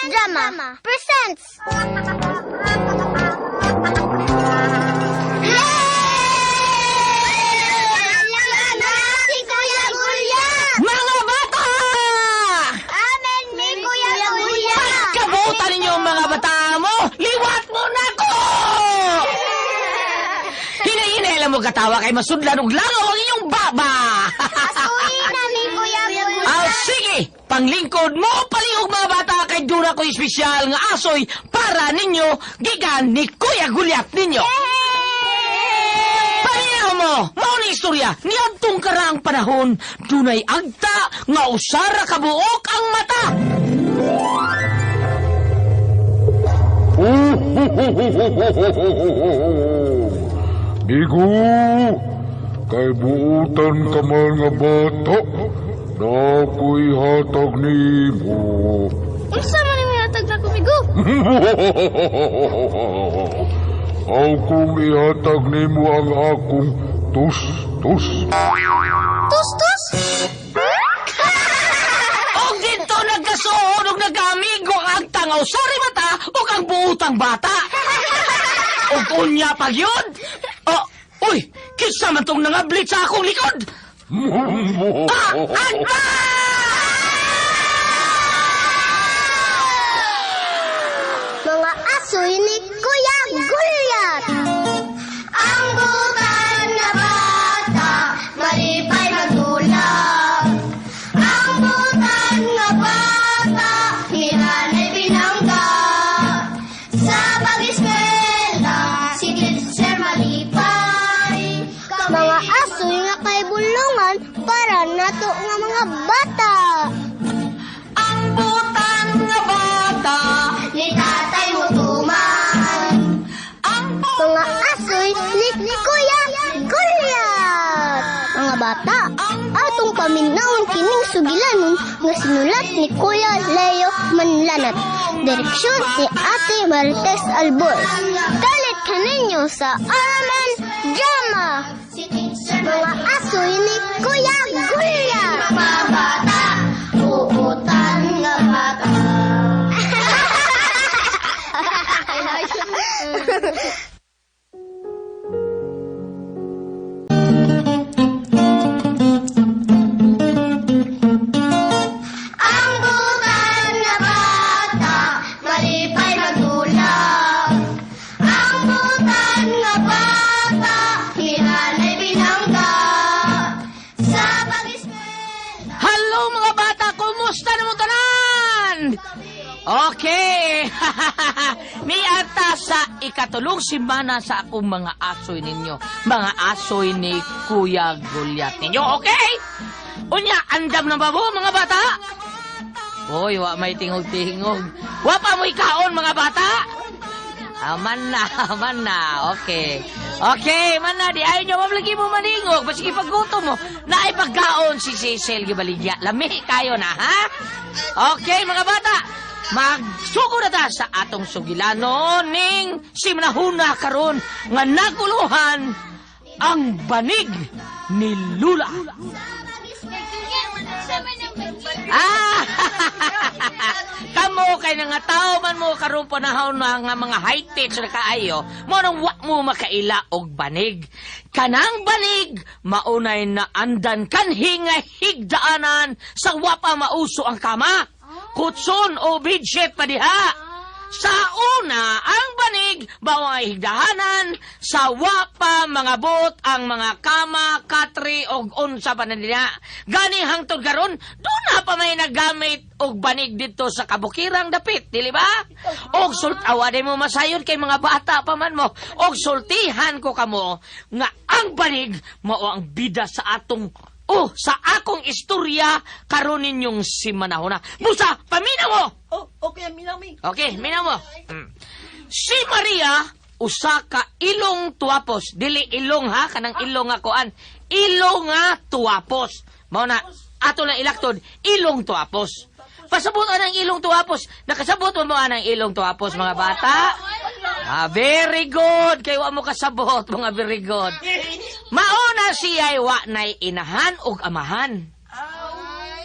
Drama presents. Si Kuya Gulyat! Mga bata! Amen ni Kuya Gulyat! Kabutan ninyo mga bata mo! Liwat mo na ko! Hinay-hinay lang mo katawa kay masudlan og langaw ang inyong baba! Pasuin na ni Kuya Gulyat! Ah, sige! Panglingkod mo, palihog mga bata kay dura ko espesyal nga asoy para ninyo gikan ni Kuya Gulyat ninyo! Paminaw mo! Mao ni istorya, niadtong karaang panahon, dunay agta nga usara kabuok ang mata! Migo, kay buutan ka man nga bata, na ako'y hatag nimo. Unsa man ang hatag na kumigo? Aw kung ihatag nimo ang akong tus-tus. Tus-tus! Og dito nagkasuod og nagkaamigo ang agta nga usari mata ug ang buutang bata. Og unya pag yun. Oh, uy, kinsa man tong nangablit sa akong likod? Ah, agta! Mga asoy ni Kuya Gulyat! Ang butan na bata, malipay magdulap. Ang butan na bata, ni nanay pinangga. Sa pag-eskwela, si teacher malipay. Mga asoy nga kay bulungan para nato nga mga bata. Ang buutang nga bata, Ni tatay mo tuman. ang Mga asoy ni Kuya Gulyat! Mga bata, atong paminawon kining sugilanon nga sinulat ni Kuya Leo Manlanat. Direksyon ni Ate Marites Albor. Dalit kaninyo sa Araman Drama! Mga asoy ni Kuya Gulyat! Mga bata, uutan nga bata. Ang butan na bata, malipay magdulap. Ang butan na bata, ni nanay binangga. Sa pag-eskwela. Hello mga bata, kumusta na mo tanan? Okay. Miata sa ikatulong simana sa akong mga asoy ninyo. Mga asoy ni Kuya Gulyat ninyo, okay? Unya, andam na ba mo mga bata? Hoy, wa may tingog-tingog. Wa pa mo'y kaon mga bata? Aman na, aman na. Okay. Okay, man na, di ay nyo, mablagi mo maningog. Basige paggutom mo, naipagkaon si Cecil Gibaligya. Lami kayo na, ha? Okay, mga bata. Magsugo na ta sa atong sugilano ning simnahuna karon nga naguluhan ang banig ni Lula. Ah! Kamo kay nga tao man mo karon panahon na nga mga high-tech na kaayo, mo nang wa mo makaila og banig. Kanang banig maunay na andan kanhi nga higdaanan sa wa pa mauso ang kama. Kutson o bedsheet pa diha. Sa una, ang banig bawang higdahanan, sa wapa mga bot, ang mga kama, katri, og unsa pa na nila. Gani hangtod karon, doon na pa may nagamit og banig dito sa kabukirang dapit, dili ba? Og sult awa mo masayon kay mga bata pa man mo. Og sultihan ko kamo nga ang banig mao ang bida sa atong oh, sa akong istorya karon ninyong simanahona. Musa, paminaw mo! Oh, okay, minami. Okay, minaw mo. Si Maria, usa ka ilong tuwapos. Dili ilong ha, kanang ilong nga kuan. Ilong nga tuwapos. Mao na, ato na ilaktod, ilong tuwapos. Pasabot ang ilong tuwapos. Nakasabot mo mo ang ilong tuwapos, mga bata. Ah, very good. Kay wa mo kasabot, mga very good. Mauna siya wa nay inahan og amahan.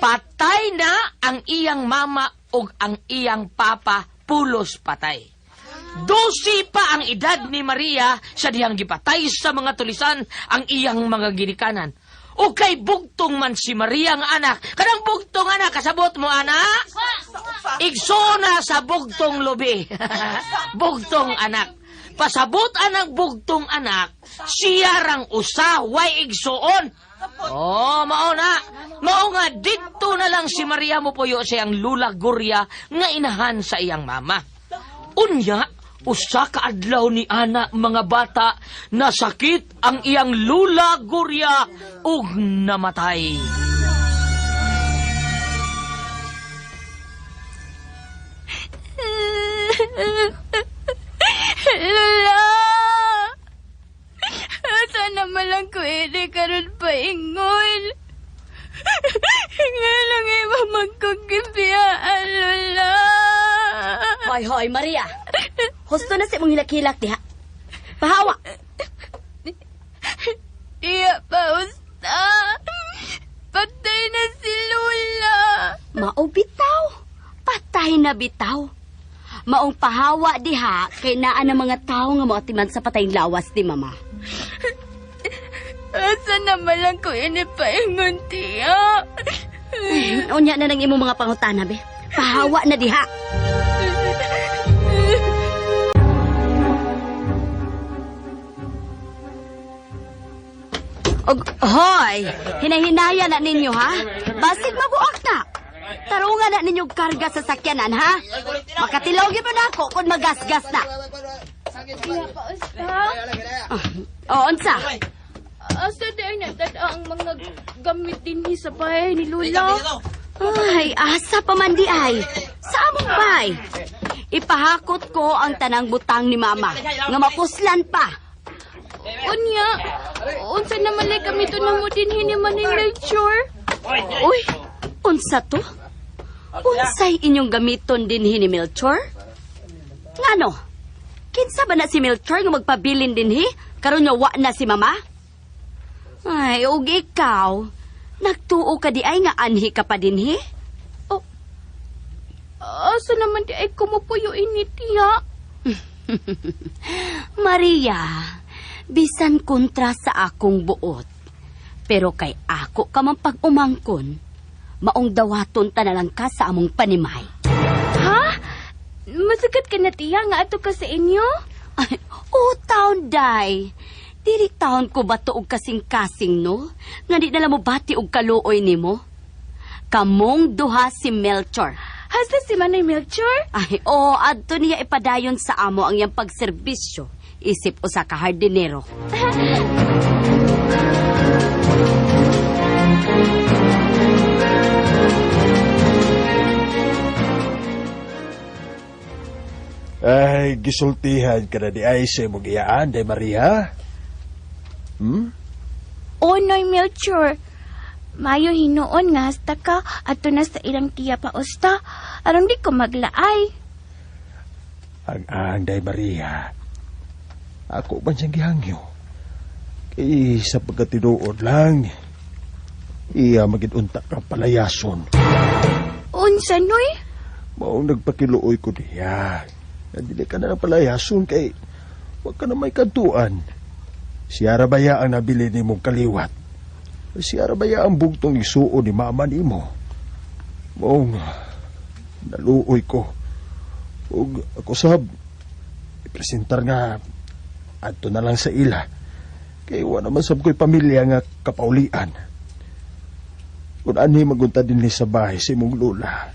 Patay na ang iyang mama ug ang iyang papa pulos patay. 12 pa ang edad ni Maria sa dihang gipatay sa mga tulisan ang iyang mga ginikanan. O kay bugtong man si Maria nga anak. Kanang bugtong anak, kasabot mo anak? Igsona sa bugtong lubi. Bugtong anak. Pasabot anang bugtong anak, siya rang usa, way igsoon. Oh, mao na. Mao nga didto na lang si Maria mopuyo sa iyang lula Gorya nga inahan sa iyang mama. Unya, usa ka adlaw ni ana mga bata nasakit ang iyang lula Gorya ug namatay. Lola! Sana man lang ko ini karon paingon. Nga lang iba magkagibiyaan, Lola. Hoy, hoy, Maria. Husto na sa imong hilak-hilak diha. Pahawa. Tiya pa, usta. Patay na si Lola. Mao bitaw. Patay na bitaw. Maong pahawa diha kay naa ng mga tao nga moatiman sa patayng lawas ni mama. Asa naman lang ko ini paingon, tiya. Unya na nang imong mga pangutana be. Pahawa na diha. Og hoy, hinahinaya na ninyo ha. Basig mabuak na. Tarungan na ninyo og karga sa sakyanan ha. Makatilaw gyud na ako kung magasgas na. Tiya pa, usta. O unsa? Asa di ay natad ang mga gamit dinhi sa bahay ni Lola? Ay, asa pa man di ay. Sa among bay. Ipahakot ko ang tanang butang ni mama. Nga mapuslan pa. Unya, unsa naman lay gamiton na mo dinhi ni Manay Melchor? Uy, unsa to? Unsay inyong gamiton dinhi ni Melchor? Ngano? Kinsa ba na si Melchor nga magpabilin dinhi? Karon nga wa na si mama? Ay, ug ikaw, nagtuo ka di ay nga anhi ka pa dinhi? Asa naman di ay kumupuyo ini, tiya? Maria, bisan kontra sa akong buot. Pero kay ako ka man pag-umangkon, maong dawaton ta na lang ka sa among panimay. Ha? Masugat ka na, tiya, nga ato ka sa inyo? Ay, oh, taon, day. Dili taon ko ba to og kasing-kasing, no? Nga di na lang mo bati og kaluoy nimo? Kamong duha si Melchor. Hasta si Manay Melchor? Ay, oo, adto niya ipadayon sa amo ang iyang pagserbisyo. Isip usa ka hardinero. Ay, gisultihan ka na di ay sa imong iyaan, day Maria. Hmm? O, Noy Melchor. Mayo hinuon nga hasta ka ato na sa ilang tiya pa usta. Aron di ko maglaay. Ang ang, day Maria. Ako man siyang gihangyo. Kay sa pagkatinuod lang, iya magidunta kang palayason. Unsa, Noy? Maong nagpakiluoy ko niya. Na dili ka na ng palayason kay wag ka na may kantuan. Siya ra baya ang nabili nimong kaliwat. Siya ra baya ang bugtong isuo ni mama nimo. Maong naluoy ko. Ug ako sab ipresentar nga adto na lang sa ila. Kay wa naman sab ko'y pamilya nga kapaulian. Kung anhi magunta din ni sa bahay sa imong lola.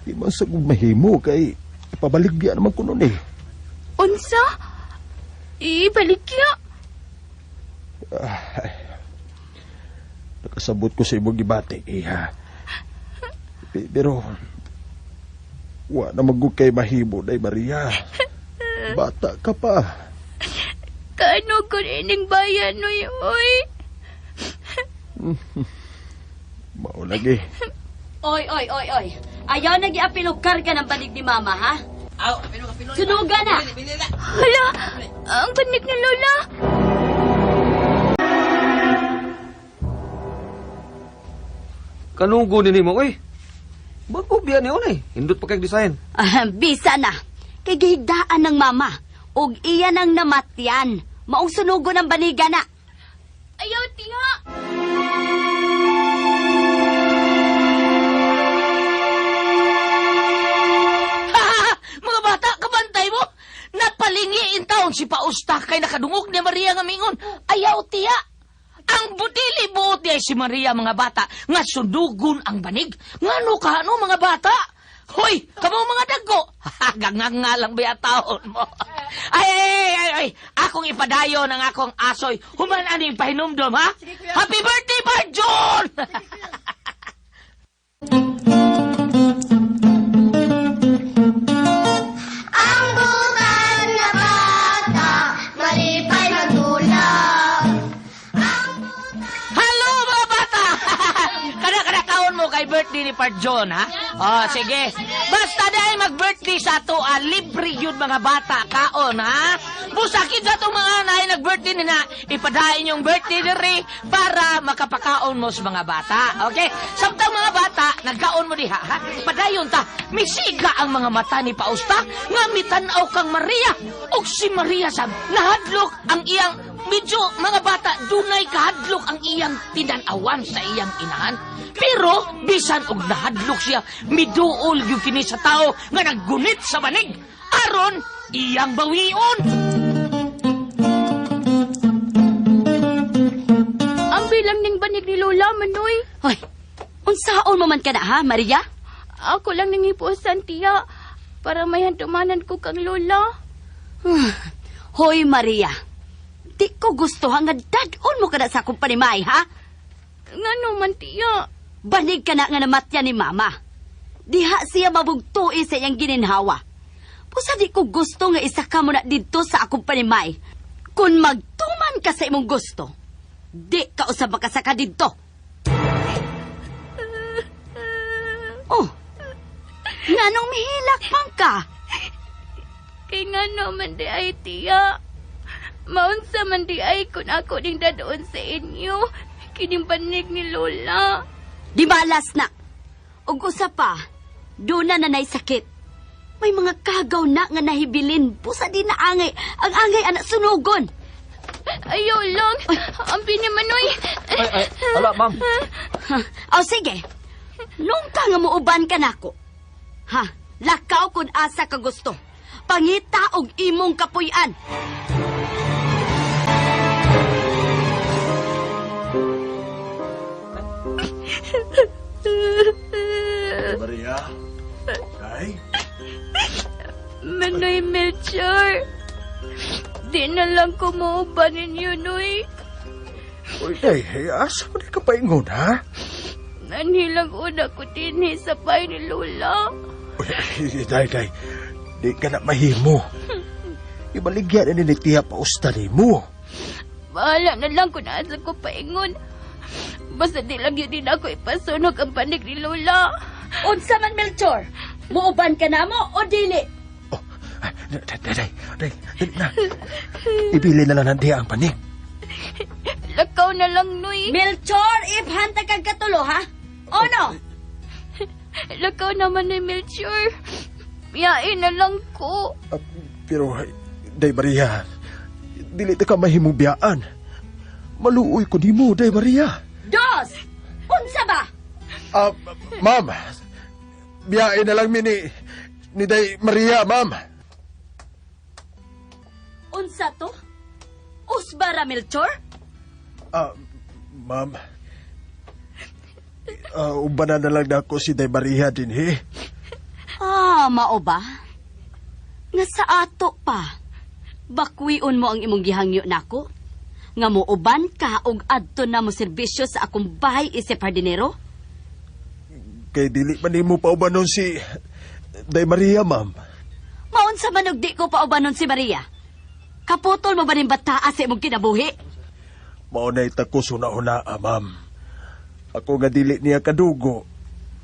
Di man sa kong mahimo kay ipabaligya naman ko nun eh. Unsa? Ibalikya? Nakasabot ko sa imong gibati, iha. Pero, wa na magug kay mahimo, day Maria. Bata ka pa. Kaano ko ining bayan, Noy, oy? Mao lagi. Oy, oy, oy, oy. Ayaw na giapil og karga ng banig ni mama, ha? Sunugan na! Hala, ang panik ni Lola. Kanugo ni nimo oy. Bago biya ni unay. Hindot pa kay design. Ah, bisa na. Kay gihigdaan ng mama. Og iya nang namatyan. Maong sunugo ng baniga na. Ayaw, tiya! Mga bata, kabantay mo! Napalingi in taon si Pausta kay nakadungog ni Maria nga mingon. Ayaw tiya! Ang budili buot niya si Maria mga bata nga sunugon ang banig. Ngano ka ano mga bata? Hoy, kamo mga dago. Ganganga nga lang ba taon mo? Ay, ay, ay, ay, ay, akong ipadayon ang akong asoy. Human aning pahinumdom, ha? Happy birthday, Barjon! Ang butan na bata, malipay magdulap. Hello mga bata! Kada kada kaon mo kay birthday ni Parjon, ha? Oh, sige. Basta dahil mag-birthday sa ato, ah, libre yun mga bata kaon, ha? Busakit sa itong mga anay nag-birthday nina, ipadain yung birthday diri para makapakaon mo sa mga bata. Okay? Samtang mga bata, nagkaon mo diha, ha? Padayon ta, misiga ang mga mata ni Pausta nga mitanaw kang Maria. Og si Maria sab, nahadlok ang iyang medyo mga bata dunay kahadlok ang iyang tinanawan sa iyang inahan. Pero bisan og nahadlok siya, miduol gyud kini sa tao nga naggunit sa banig aron iyang bawion. Ang bilang ning banig ni Lola, Manoy. Hoy, unsaon mo man ka na ha, Maria? Ako lang nang ipusan, tiya. Para may handumanan ko kang Lola. Hoy, Maria. Di ko gusto ha nga dad-on mo ka na sa akong panimay, ha? Ngano man, tiya? Banig ka na nga namatya ni Mama. Diha siya mabugtui sa iyang gininhawa. Pusa di ko gusto nga isa ka mo na didto sa akong panimay. Kung magtuman ka sa imong gusto, di ka usab makasaka didto. Oh, nganong mihilak man ka? Kay ngano man di ay, tiya. Maunsa man di ay kung ako ning dadoon sa inyo. Kining banig ni Lola. Di malas na. Ug usa pa, doon na nanay sakit. May mga kagaw na nga nahibilin. Pusa di na angay. Ang angay anak sunugon. Ayaw lang. Ang pinimanoy. Ay, ay, ala, ma'am. Ha, O sige, nung ka nga muuban ka nako. Ha, lakaw kun asa ka gusto. Pangita og imong kapuy-an. Maria? Day? Manoy Melchor. Di na lang ko muuban ninyo, Noy. Uy, day, hey, asa man ka paingon, ha? Nanhilang una ko dinhi sa bahay ni Lola. Uy, day, day, di ka na mahimo. Ibaligyan na ni Tia Pausta ni mo. Bahala na lang kung asa ko paingon. Basta di lang yun din ako ipasunog ang panig ni Lola. Unsa man Melchor? Muuban ka na mo o dili? Oh, ay, day, day, day, day, dali na. Ibili na lang ng ang panig. Lakaw na lang, Noy. Melchor, ifhanta kag katulo ha? O no? Lakaw naman ni Melchor. Biyain na lang ko. Ah, pero, ay, Day Maria, dili ta ka mahimong biyaan. Maluoy ko nimo, Day Maria. Dos! Unsa ba? Ah, ma'am, biyain na lang mi ni Day Maria, ma'am. Unsa to? Usba ra Melchor? Ah, ma'am. Ah, ubanan na lang nako si Day Maria din, he. Ah, mao ba? Nga sa ato pa. Bakwion mo ang imong gihangyo nako. Nga muuban ka og adto na mo serbisyo sa akong bahay isip hardinero? Kay dili man nimo paubanon si Day Maria, ma'am. Maunsa man og di ko paubanon si Maria. Kaputol mo ba ning bataa sa imong kinabuhi? Mao na'y takos huna-huna, ah, ma'am. Ako nga dili niya kadugo.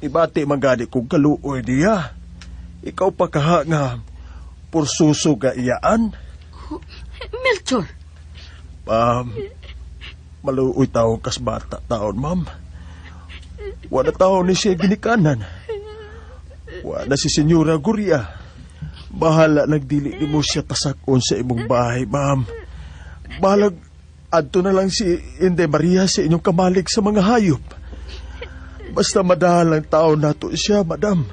Ibati man gani kong kaluoy niya. Ikaw pa kaha nga pursuso ga iyaan. Melchor, Ma'am, maluoy taon kas bata taon, ma'am. Wala taon ni siya ginikanan. Wa na si Senyora Guria. Bahala nagdili nimo siya tasakon sa imong bahay, ma'am. Bahalag adto na lang si Inday Maria sa inyong kamalig sa mga hayop. Basta madalang tao nato siya, madam.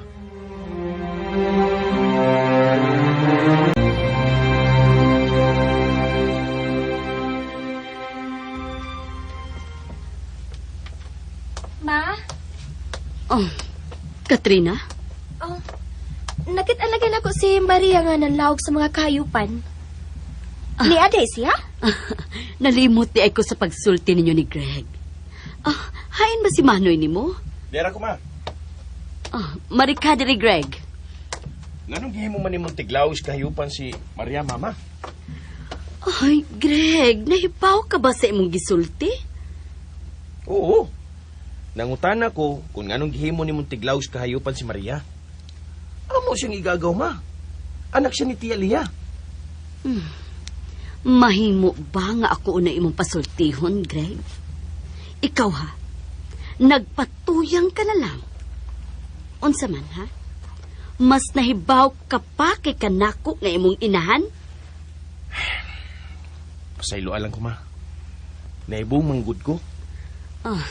Ma? Oh, Katrina? Oh, nakit-alagan ako si Maria nga nanlawag sa mga kahayupan. Ni Ade siya? Nalimot di ay ko sa pagsulti ninyo ni Greg. Ah, hain ba si Manoy nimo? Dera ko ma. Ah, marika diri Greg. Nganong gihimo man nimong tiglawis kahayupan si Maria mama? Ay, Greg, nahibaw ka ba sa imong gisulti? Oo. Nangutana ko kung nganong gihimo nimong tiglawis kahayupan si Maria. Amo siyang igagaw ma. Anak siya ni Tia Lia. Mahimo ba nga ako una imong pasultihon, Greg? Ikaw ha, nagpatuyang ka na lang. Unsa man ha? Mas nahibaw ka pa kay kanako nga imong inahan? Pasaylo alang ko ma. Naibong manggod ko. Ah,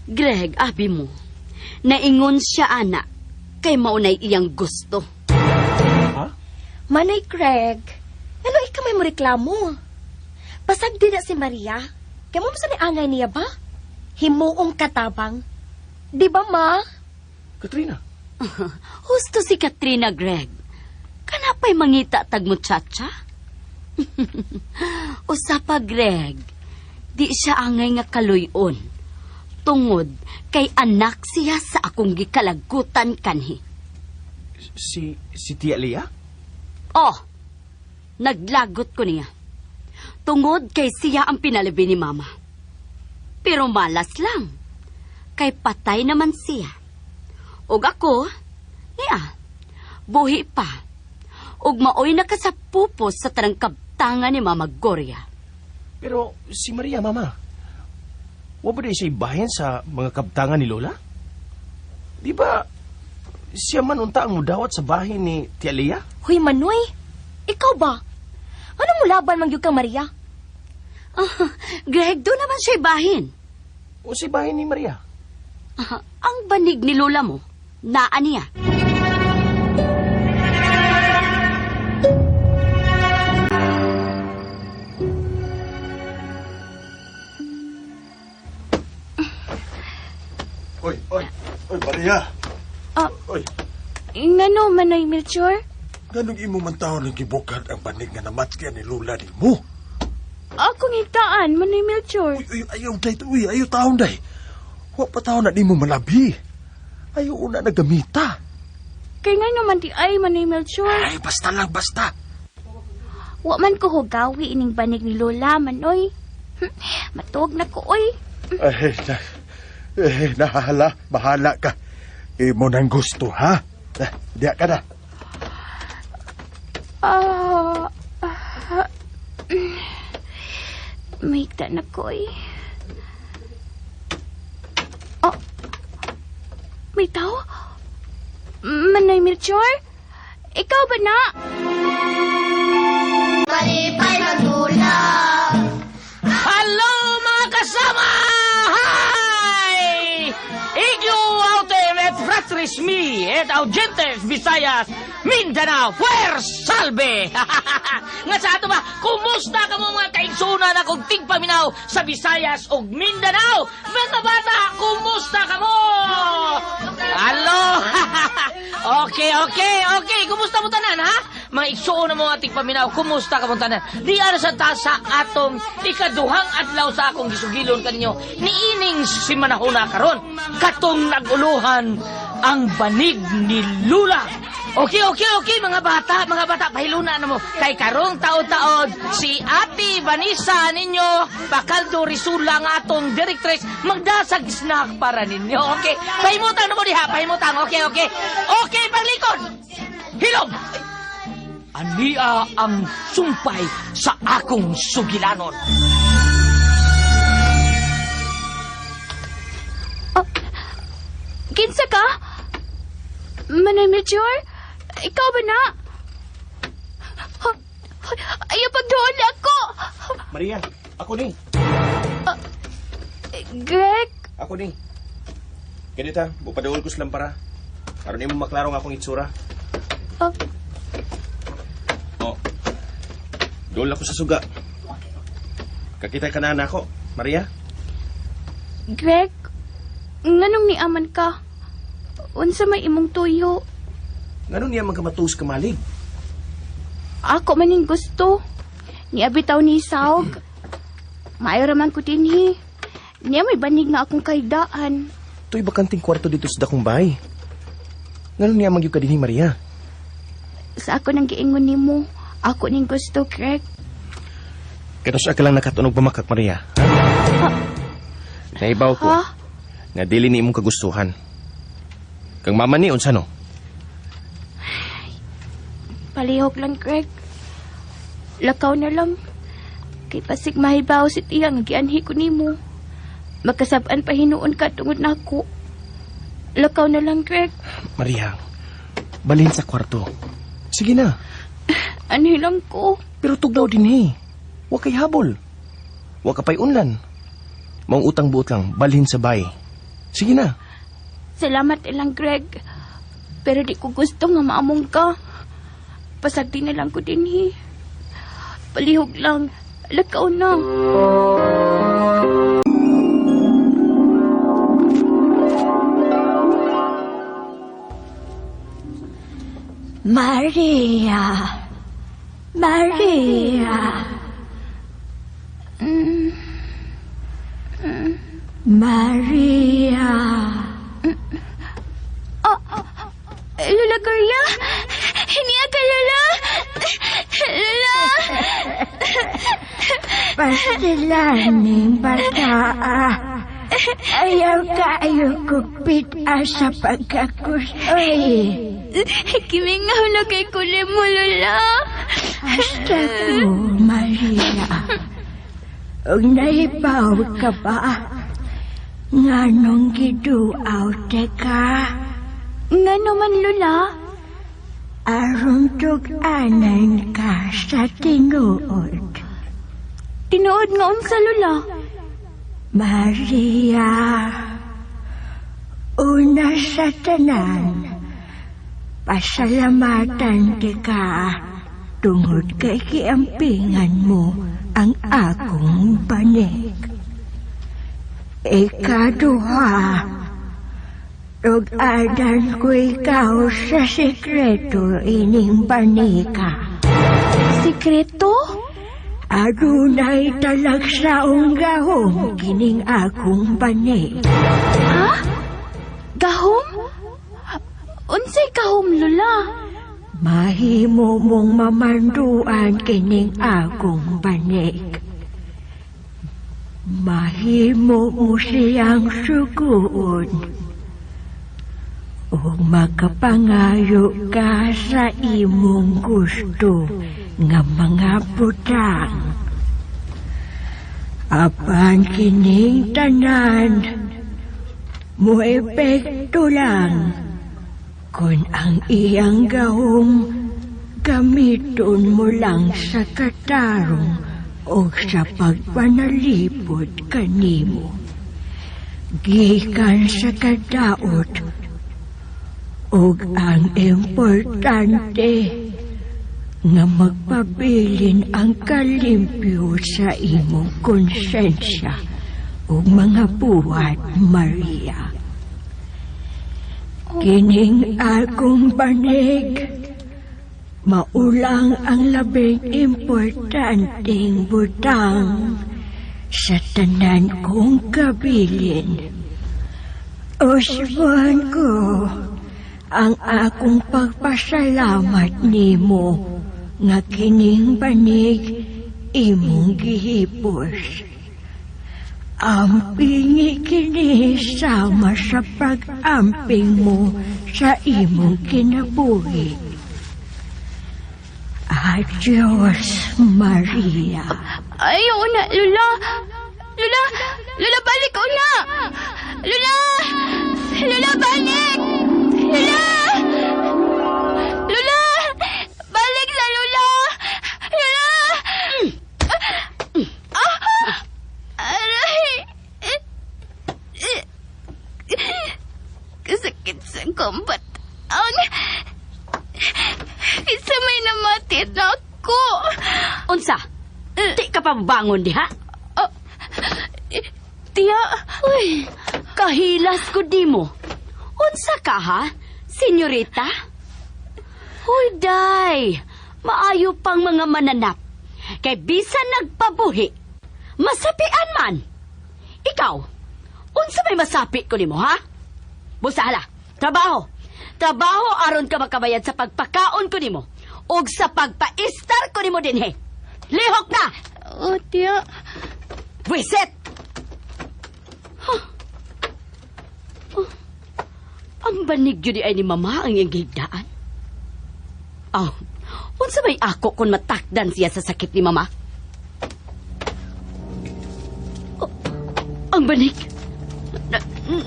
Greg, abi mo. Naingon siya, ana, kay maunay iyang gusto. Ha? Manoy Craig, ano ikaw may mo reklamo? Pasag din na si Maria. Kaya mo sa ni angay niya ba? Himuong katabang. Di ba, ma? Katrina. Husto si Katrina, Greg. Kanapay mangita tag muchacha? Usa pa, Greg. Di siya angay nga kaluyon. Tungod kay anak siya sa akong gikalagutan kanhi. Si Tia Lia? Oh, naglagot ko niya. Tungod kay siya ang pinalabi ni Mama. Pero malas lang. Kay patay naman siya. Og ako, niya, buhi pa. Og maoy nakasapupos sa tarangkabtangan ni Mama Goria. Pero si Maria mama. Wa ba di siya ibahin sa mga kabtangan ni Lola? Di ba siya man unta ang mudawat sa bahay ni Tia Lia? Huy, Manoy, ikaw ba? Ano mo laban mangyug kang Maria? Ah, Greg, doon naman siya ibahin. O si bahay ni Maria? Ah, ang banig ni Lola mo, naa niya. Oy, oy, oy, Maria. Ah. Oy, Ngano, Manoy Melchor? ganong imo man taon ang gibukat ang banig nga namatyan ni Lola nimo. Akong hitaan, Manoy Melchor. Uy, uy, ayaw day, uy, ayaw taon day. Wa pa taon na nimo malabi. Ayaw una na gamita. Kay nga naman di ay, Manoy Melchor. Ay, basta lang, basta. Wa man ko hugawi ining banig ni Lola, Manoy. Matuog na ko, oy. Ay, na, eh, nahala, bahala ka. Imo nang gusto, ha? Ah, diya ka na. Ah, ah, mahigta na ko eh. Oh, may tao? Manoy Melchor? Ikaw ba na? Hello mga kasama! Hi! Iglo autem et fratris mi et augentes Visayas Mindanao Fuer salve! Nga sa ato ba, kumusta ka mo mga kaigsunan akong tigpaminaw sa Visayas ug Mindanao? Mga bata, kumusta ka mo? Hello! Okay. Kumusta mo tanan, ha? Mga igsuon na mga tigpaminaw, kumusta ka mo tanan? Di ara sa ta sa atong ikaduhang adlaw sa akong gisugilon kaninyo niining si Manahuna karon katong naguluhan ang banig ni Lula. Okay, mga bata, pahiluna na mo. Kay karong taod-taod, si Ate Vanessa ninyo, Bakaldo Risula nga atong directress, magdasag snack para ninyo. Okay, pahimutang na mo diha, pahimutang. Okay. Okay, paglikod! Hilom! Ania ang sumpay sa akong sugilanon. Kinsa ka? Manay Melchor? Ikaw ba na? Ayaw pagdoon ako! Maria, ako ni. Greg? Ako ni. Ganita, bupaduol ko sa lampara. Aron imo maklaro ang akong itsura. Oh. Oh. Dool ako sa suga. Kakita ka na nako, Maria. Greg? Nganong niaman ka? Unsa may imong tuyo? Ngano niya magkamatus kamalig? Ako maning gusto. Niabitaw ni Saug. Maayo raman ko dinhi. Niya may banig nga akong kaigdaan. To'y bakanting kwarto dito sa dakong bahay. Ngano niya magyud ka dinhi, Maria? Sa ako nang giingon nimo, ako ning gusto, Greg. Kato ka lang nakatunog pamakak, Maria. Ha? Naibaw ko. Ha? Nga dili ni imong kagustuhan. Kang mama ni unsa no? Palihog lang, Greg. Lakaw na lang. Kay pasig mahibaw si tiya nga gianhi ko nimo. Magkasab-an pa hinuon ka tungod nako. Lakaw na lang, Greg. Maria, balhin sa kwarto. Sige na. Anhi lang ko. Pero tugnaw din eh. Wa kay habol. Wa ka pa'y unlan. Maong utang buot lang, balhin sa bay. Sige na. Salamat ilang, Greg. Pero di ko gusto nga maamong ka. Pasagdi na lang ko dinhi. Palihog lang. Lakaw na. Maria. Maria. Maria. Lola Gloria? Hiniya ka, Lola! Lola! Pastilaning bata. Ayaw kaayo kupit sa pagkakusoy. Kimingaw na kay kulim mo, Lola. Hasta ko, Maria. Ug nahibaw ka ba? Nganong giduaw te ka? Nga naman, Lola. Aron tug-anan ka sa tinuod. Tinuod nga unsa, Lola. Maria, una sa tanan, pasalamatan ka tungod kay kiampingan mo ang akong banig. Ikaduha, tug-adan ko ikaw sa sekreto ining banika. Sikreto? Adunay talagsaong gahom kining akong banig. Ha? Gahom? Unsay gahom, Lola? Mahimo mong mamanduan kining akong banig. Mahimo mo siyang suguon. Ug makapangayo ka sa imong gusto nga mga butang. Apan kining tanan, moepekto lang kung ang iyang gahom gamiton mo lang sa katarong o sa pagpanalipod kanimo. Gikan sa kadaot ug ang importante nga magpabilin ang kalimpyo sa imong konsensya ug mga buhat, Maria. Kining akong banig, maulang ang labing importanteng butang sa tanan kong kabilin. Usbon ko ang akong pagpasalamat nimo nga kining banig imong gihipos. Ampingi kini sama sa pag-amping mo sa imong kinabuhi. Adios, Maria. Ayaw na, Lola. Lola! Lola, balik ko na! Lola! Lola, balik! Lola! Gipatit na ako. Unsa? Di ka pa bangon diha? Oh, eh, tiya, Uy, kahilas ko di mo. Unsa ka ha, senyorita? Huy, day, maayo pang mga mananap. Kay bisan nagpabuhi, masapian man. Ikaw, unsa may masapi ko nimo ha? Busa hala, trabaho. Trabaho aron ka makabayad sa pagpakaon ko nimo ug sa pagpaistar ko nimo dinhi. Lihok na! Oh, tiya. Wisit! Huh. Oh. Ang banig yun ay ni mama ang iyang gihigdaan. Aw, unsa may ako kung matakdan siya sa sakit ni mama? Oh, ang banig!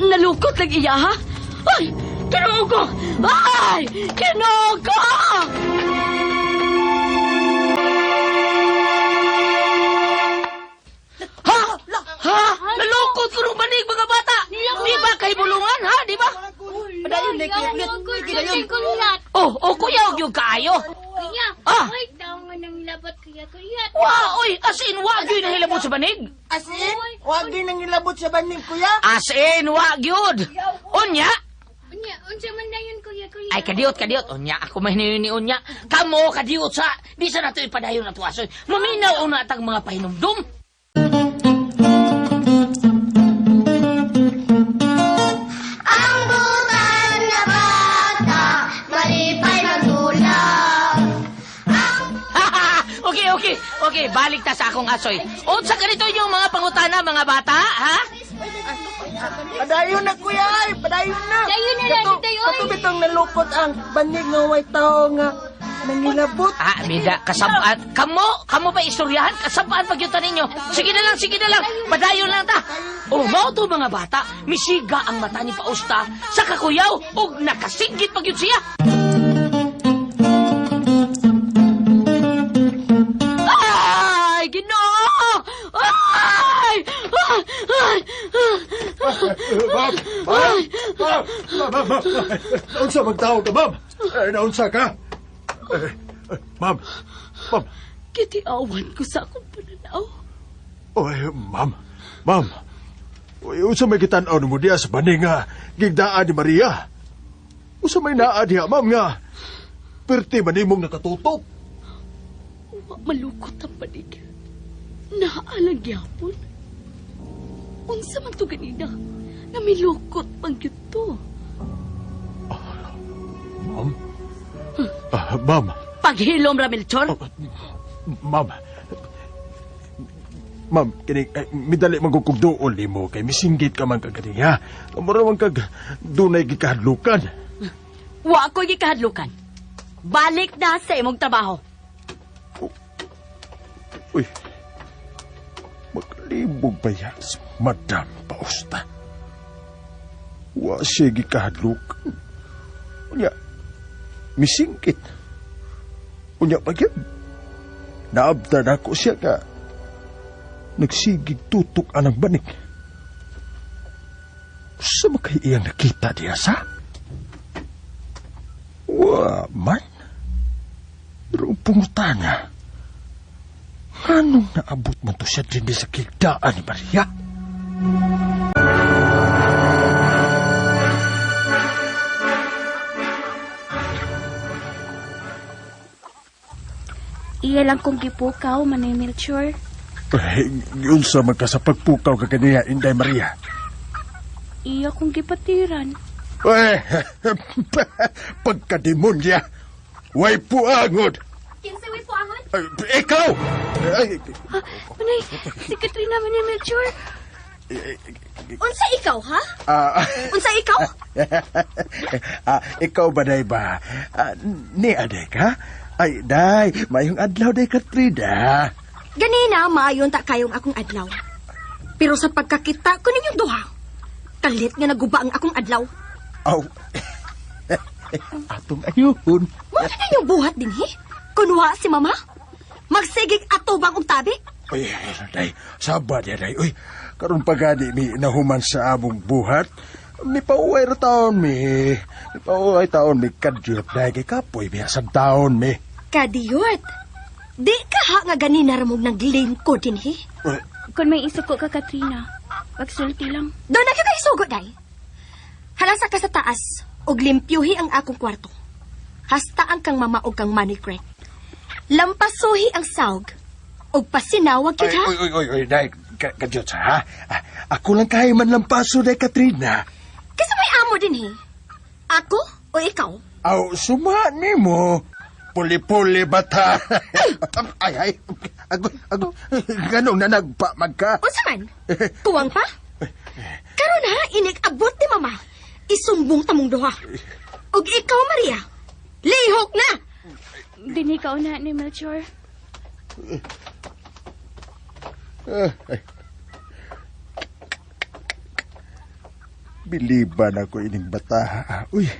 Nalukot lang iya, ha? Ay! Kinuo ko! Ay! Kinuo ko! Ha? Ha? Nalukot ko ng banig, mga bata! Di ba kay bulungan, ha? Di ba? Padayon, like, Kuya, kuya. Oh, oh, kuya, og yung kaayo. Kuya, Ah! ay, daw nga nang labot, kuya, kuya. Wa, oy, as in, wa gyud nahilabot sa banig. As in, wag din nang ilabot sa banig, kuya. As in, wa gyud. Unya, Unya, unsa man na yun, kuya, kuya. ay kadiot, kadiot. Unya, ako may ni unya. Kamo, kadiot sa, di sa nato ipadayon na tuwasoy. Maminaw una atang mga pahinumdum. Ang butan na bata, malipay magdulap. Okay, okay, okay. Balik ta sa akong asoy. Unsa ganito yung mga pangutana, mga bata, ha? Padayon na, kuya, ay, padayon na. Dayon na lang, dayon. Kato bitong nalukot ang banig nga way tao nga nangilabot. Ah, bida, kasabaan. Kamo, kamo pa istoryahan, kasabaan pag yuta ninyo. Sige na lang, sige na lang. Padayon lang ta. Oh, mao to mga bata, misiga ang mata ni Pausta sa kakuyaw ug nakasinggit pag yun siya. Ay, Ginoo! Ay! Ay! Ay! Ma'am! Ma'am! Ma'am! Ma'am! Ma'am! Ma'am! Naunsa magtawag ka, ma'am? Eh, naunsa ka? Eh, eh, ma'am! Ma'am! Kitiawan ko sa akong pananaw. Oy, ma'am! Ma'am! Uy, unsa may gitan-aw nimo diha sa baning nga gigdaan ni Maria? Unsa may naa diha, ma'am nga? Perti man nimong nakatutok. Wa malukot ang banig. Naalang gyapon. Unsa man to ganina? Namilukot pang gyud to. Ma'am? Ah, ma'am. Paghilom ra Melchor. Ma'am. Ma'am, kini eh, midali man kog duol nimo kay misinggit ka man kag kaniya. Mura man kag dunay gikahadlukan. Wa ko'y gikahadlukan. Balik na sa imong trabaho. Uy. Maglibog ba yan si Madam Pausta? Wa siya gikahadlukan. Unya, misingkit. Unya pa gyud. Naabtan ako siya ka. Nagsigig tutok anang banig. Sa makay iyang nakita diya sa? Wa man. Pero ang pangutana, nganong naabot man to siya din sa kigdaan ni Maria? Iya lang kong gipukaw, Manay Melchor. Eh, yun sa magka sa pagpukaw ka kaniya, Inday Maria. Iya kong gipatiran. Eh, pagkademonya, way puangod. Kinsa way puangon? Ay, ikaw! Ay, Manay, si Katrina, Manay Melchor. Unsa ikaw, ha? ah, Unsa ikaw? ah, ikaw ba, day ba? Ah, ni aday ka? Ay, day, mayong adlaw day Katrina. Ganina, maayon ta kayong akong adlaw. Pero sa pagkakita ko ninyong duha, kalit nga naguba ang akong adlaw. Aw, atong ayuhon. Mo na ninyong buhat din, he? Kunwa si mama? Magsigig atubang og tabi? Uy, day, saba day, day. Uy, karon pa gani mi nahuman sa among buhat. Mi pauway ra taon mi. Mi pauway taon mi kadyot day kay kapoy mi asang taon mi. Kadiyot. Di ka ha nga ganina ramog naglingkod dinhi. Kung may isuko ka, Katrina, pagsulti lang. Doon na kay sugo day. Halasa ka sa taas ug limpyuhi ang akong kwarto. Hasta ang kang mama og kang Manny Craig. Lampasuhi ang sawg ug pasinawag Ay, kita. oy, oy, oy, oy, day, kadyot sa, ha? Ah, ako lang kaya man lampaso, day, Katrina. Kasi may amo dinhi. Ako o ikaw? Aw, suma ni mo. Puli-puli bata. Ay, ay, agoy, agoy. Ganong na nagpamag ka. Unsa man? Tuwang pa? Karon ha, inig-abot ni mama. Isumbong tamong duha. Ug ikaw, Maria, lihok na! Dini ka una ni Melchor. Ay. Biliban ako ining bata. Uy.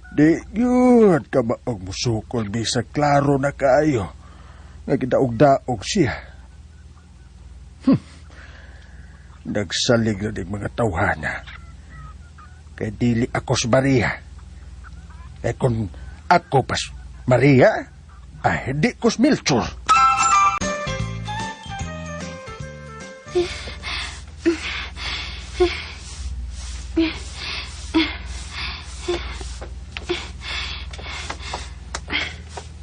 Di yun ka maog musukol bisa klaro na kaayo. Nga gidaog-daog siya. Nagsalig na din mga tawhana. Kay dili ako sa Maria. Eh kung ako pas Maria, ay di ko sa Melchor.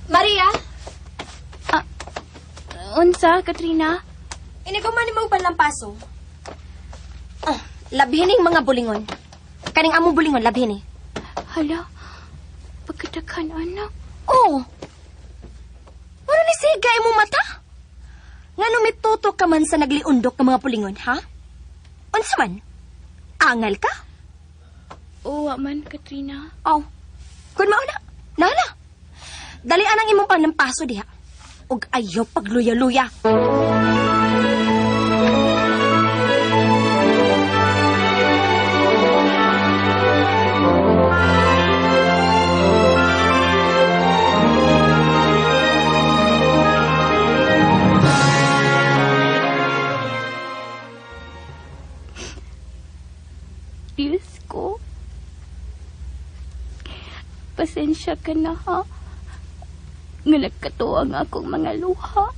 Maria, Unsa, Katrina? inigaw man ni mo panlampaso. Ah, labhin ning mga bulingon. Kaning among bulingon, labhin eh. Hala, pagkadaghan, anak. Oo. Ano ni siga imong mata? Nga mituto ka man sa nagliundok ng mga pulingon, ha? Unsa man? Angal ka? Uwa man, Katrina. Oh. Kun mauna, nala. Dali anang imong panlampaso diha. Ug ayaw pagluya-luya. Diyos ko. Pasensya ka na ha. Nga nagkatuwa ang akong mga luha.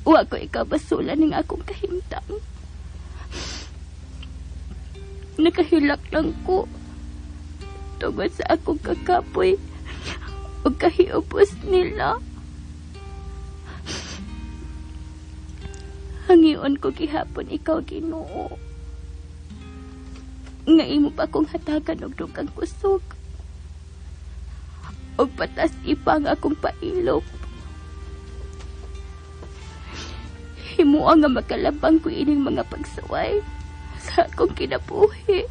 Wa ko ikaw basulan ng akong kahimtang. Nakahilak lang ko. Tungod sa akong kakapoy o kahiupos nila. Hangion ko gihapon ikaw Ginoo nga imo pa kong hatagan og dugang kusog. Og patas ipa ang akong pailop. Himua nga makalabang ko ining mga pagsuway sa akong kinabuhi.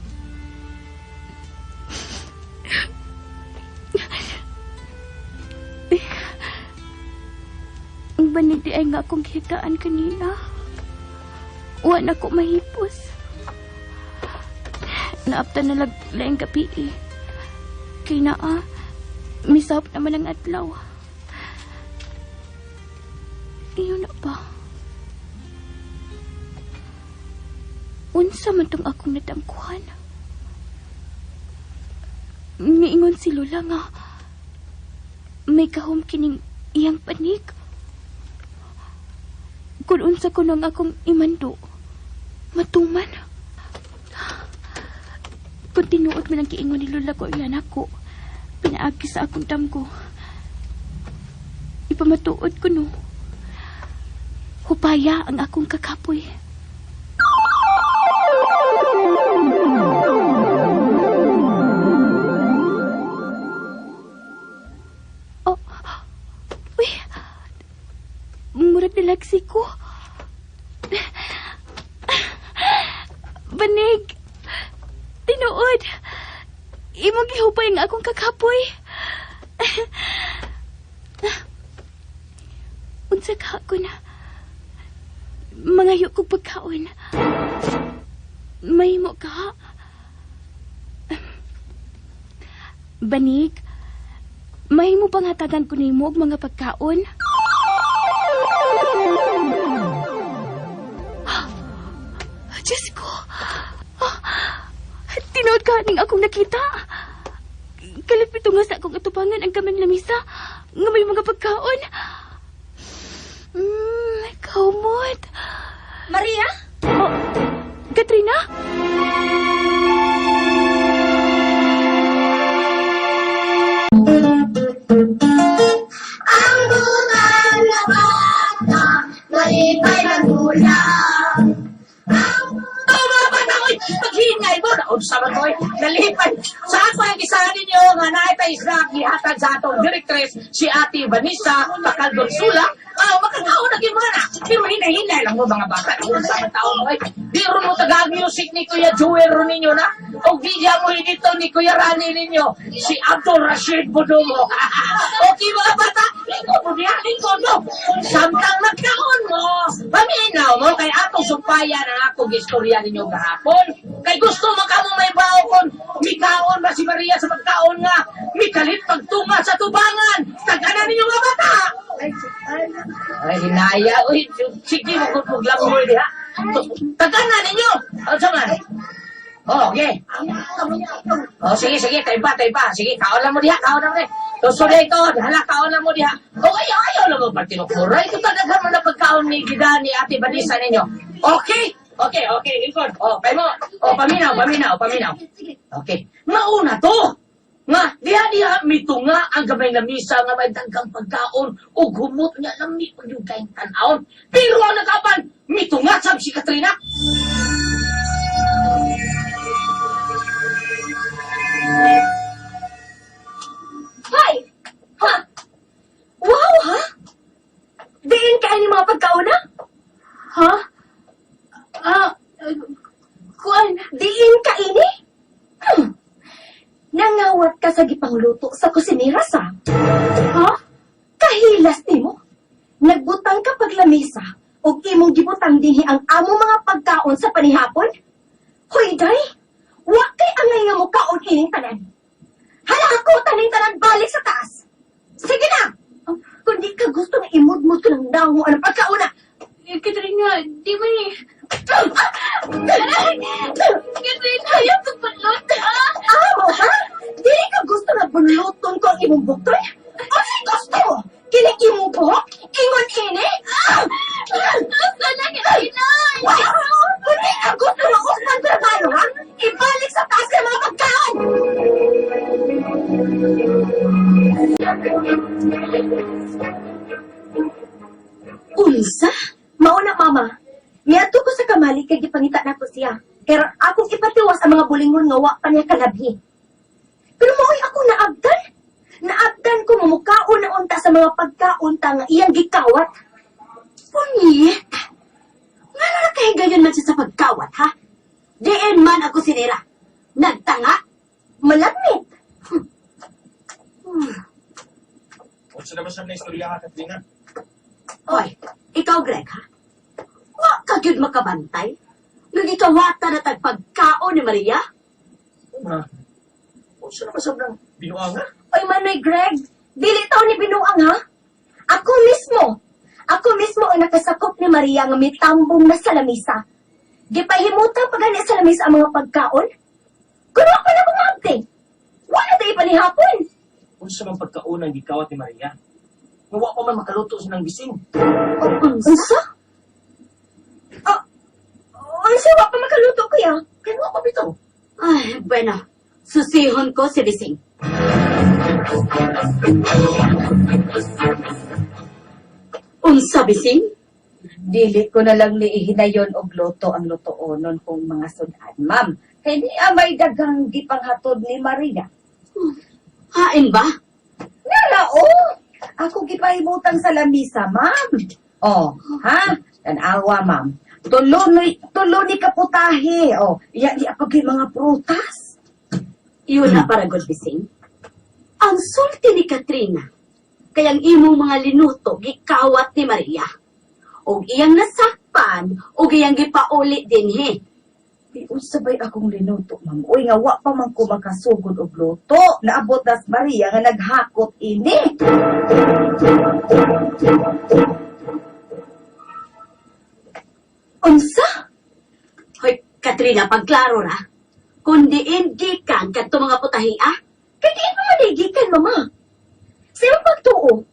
Ang banig di ay nga akong kitaan kanina. Wa na ko mahipos. Naapta na lag laing gabi eh. Kay naa, misap naman ang adlaw. Iyon na ba? Unsa man tong akong natamkuhan? Niingon si Lola nga may kahom kining iyang panik. Kung unsa ko nang akong imando, matuman. Kung tinuod man ang giingon ni Lola ko iyan ako, pinaagi sa akong damgo. Ipamatuod ko no. Hupaya ang akong kakapoy. Oh, uy, murag nalagsi ko. Banig, tinuod. Imong gihupay ang akong kakapoy. Unsa ka ako na? Mangayo kog pagkaon. Mahimo ka. Banig, mahimo pang hatagan ko nimo og mga pagkaon. Diyos ko! Tinuod ka ning akong nakita. Kalit pito nga sa akong atubangan ang kamang lamisa nga may mga pagkaon. Kaumot. Maria? Oh, Katrina? Ang butan na bata, malipay magulang. Tama ba na, oy? Paghingay mo, naunsa man oy. Nalipay. Sa ako ang gisahan ninyo nga naay tay snack gihatag sa atong directress si Ate Vanessa Pacaldorsula. Ah, makakaon na gyud mo na. Pero hinay-hinay lang mo mga bata. Naunsa man taon oy. Di ron mo taga music ni Kuya Joel ron ninyo na. O gidya mo dito ni Kuya Rani ninyo si Abdul Rashid Budumo. Okay mga bata, lingkod mo niya, lingkod mo. Samtang nagkaon mo, paminaw mo kay atong sumpayan ang akong istorya ninyo gahapon. Kay gusto mo kamo may bao kon mikaon ba si Maria sa pagkaon nga mikalit pagtunga sa tubangan. Tagana ninyo mga bata. Ay, hinaya. Uy, sige mo kung paglamoy diha. Tagana ninyo. O, man. Oh, okay. Oh, sige, sige, tayo pa, tayo pa. Sige, kaon lang mo diha, kaon lang mo diha. Susunod ito, hala, kaon lang mo diha. Oh, ayaw, ayaw lang mo pagtinukuray. Ito talaga mo na pagkaon ni Gida ni Ate Vanessa ninyo. Okay, okay, okay, lingkod. Oh, kay mo. Oh, paminaw, paminaw, paminaw. Okay. Mauna to. Nga, diha diha mitunga ang gamay na misa nga may daghang pagkaon ug humot nga lami pag yung kayong tan-awon. Pero ang nakapan, mitunga sab si Katrina. Hoy! Ha? Wow, ha? Diin kayo ni mga pagkauna? Ha? Ah, kuan. Diin kaini? Nangawat ka sa gipangluto sa kusinera sa? Ha? Kahilas nimo. Nagbutang ka paglamesa ug imong gibutang dinhi ang among mga pagkaon sa panihapon? Hoy, day! Wa kay angay nga mukaon ining tanan. Hala ako taning tanan balik sa taas. Sige na! Kung di ka gusto nga imudmud ko ng dahong mo anong pagkauna. Eh, Katrina, di man eh. Katrina, ayaw pagpalot. Amo, ha? Dili ka gusto nga bunluton ko ang imong buktoy? O si gusto mo? Kining imong buhok? Ingon ini? Asa na, Katrina? Kung di ka gusto nga usman trabaho, ha? Ibalik sa taas ang mga pagkaon! Unsa? Mauna, mama. Miadto ko sa kamali kay gipangita nako siya. Pero akong ipatiwas ang mga bulingon nga wa pa niya kalabhi. Pero mao'y ako naabdan. Naabdan ko mamukaon na unta sa mga pagkaunta nga iyang gikawat. Punyeta! Nga na nakahigayon man siya sa pagkawat, ha? Diin man ako sinira. Nagtanga? Malagmit. Unsa naman siya na istorya ka, Katrina? Hoy, ikaw, Greg, ha? Wa ka gyud makabantay? Nagikawata na tagpagkaon ni Maria? Ma, unsa naman siya ng binuanga? Oy, Manoy Greg, dili taw ni binuang ha? Ako mismo. Ako mismo ang nakasakop ni Maria nga mitambong na sa lamisa. Gipahimutan pa gani sa lamisa ang mga pagkaon. Kuno pa na kumabti. Wala tayo pa ni hapon. Unsa man pagkaon ang gikawat ni Maria? Nga wa pa man makaluto sa nang gising. Unsa? Ah, unsa wa pa makaluto kuya? Kaya wa pa bitaw. Ay, bueno. Susihon ko si Bising. Unsa, Bising? Dili ko na lang niihinayon og luto ang lutoonon kong mga sudan, ma'am. Kay ni amay daghang gipanghatod ni Maria. Hain ba? Nara, oh! Ako gipahimutang sa lamisa, ma'am. Oh, ha? Tanawa, ma'am. Tulo ni kaputahe. Oh, iya iya pag yung mga prutas. Yun na para God Bising. Ang sulti ni Katrina, kayang imong mga linuto gikawat ni Maria. Og iyang nasakpan, og iyang gipauli dinhi. Di usabay akong linuto, ma'am. Uy, nga wa pa man ko makasugod og luto. Naabot nas Maria nga naghakot ini. Unsa? Hoy, Katrina, pagklaro ra. Kung diin gikan kadto mga putahi, ah, Kay diin pa man gikan, mama. Sa imong pagtuo,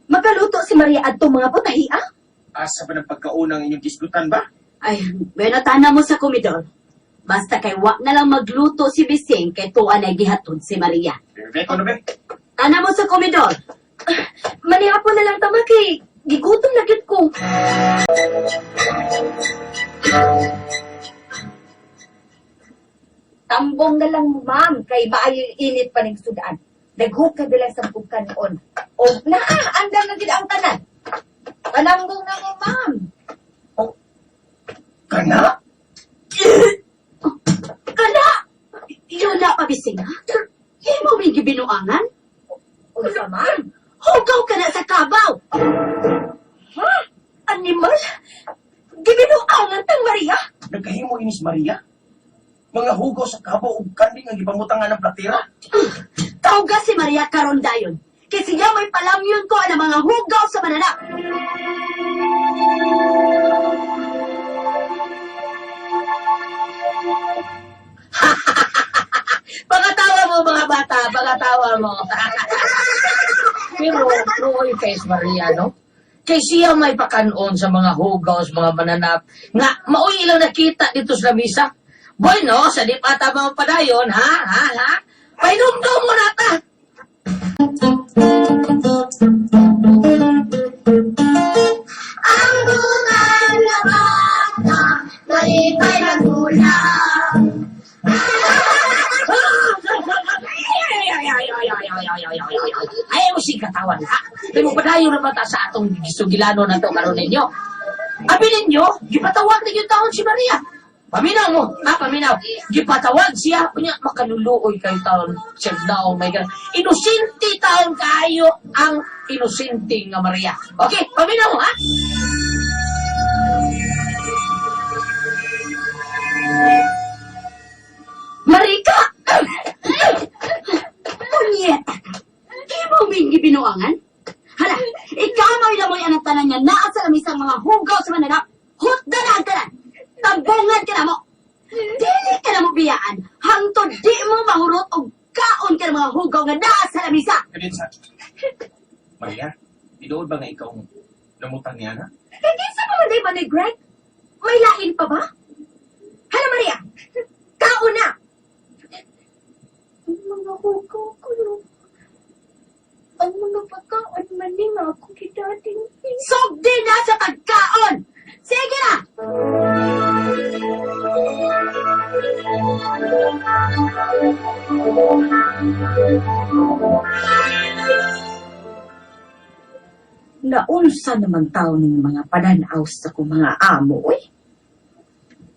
makaluto si Maria adto mga putahi, ah? Asa ba ng pagkaunang inyong gisgutan ba? Ay, bueno, tana mo sa komidor. Basta kay wa na lang magluto si Bising kay tuan ay gihatod si Maria. Perfecto na ba? Tana mo sa komidor. Manihapon na lang tama kay gigutom na gyud ko. Tambong na lang, ma'am, kay maayo init pa ning sudan. Naghukad na lang sa pugkanoon. O naa, andam na gid ang tanan. Pananggong na mo, ma'am. Kana? Kana! Yun na pa, Bising, ha? Imo may gibinuangan? Unsa, ma'am? Hugaw ka na sa kabaw! Ha? Animal? Gibinuangan tang Maria? Nagkahimo inis Maria? Mga hugaw sa kabaw ug kanding ang gipamutangan ng platira? Tawga si Maria karon dayon. Kasi siya may palamyon ko ang mga hugaw sa mananap. Pagkatawa mo mga bata, pagkatawa mo. Pero, luoy kay Maria, no? Kay siya may pakanon sa mga hugaw, sa mga mananap, nga maoy ilang nakita dito sa lamisa. Bueno, sa di pa tama padayon, ha? Ha? Ha? Painumdum mo na ta! Ang butang na bata, malipay magulang. Ayaw si katawan, ha? Pero padayon na bata sa atong gisugilano na to karon ninyo. Abi ninyo, gipatawag ninyo taon si Maria. Paminaw mo, ha? Paminaw. Gipatawag siya. Unya, makaluluoy kayo taon. Siya na, oh my God. Inusinti taon kayo ang inusinti nga Maria. Okay, paminaw mo, ha? Marika! Punyeta ka! Imo may gibinuangan? Hala, ikaw mo'y lamoy ang tanan niya naa sa lamisang mga hugaw sa mananap. Hutda na ang tanan! Tambungan ka na mo! Dili ka na mo biyaan hangtod di mo mahurot og kaon ka ng mga hugaw nga naa sa lamisa. Kadin sa... Maria, tinuod ba nga ikaw ang namutang niya na? Kay kinsa pa man day man ni Greg? May lain pa ba? Hala Maria, kaon na! Ang mga hugaw ko no. Ang mga pagkaon man ni nga ako gidating. Sugdi na sa pagkaon! Sige na! Naunsa naman tao ning mga pananaw sa kong mga amo, oy.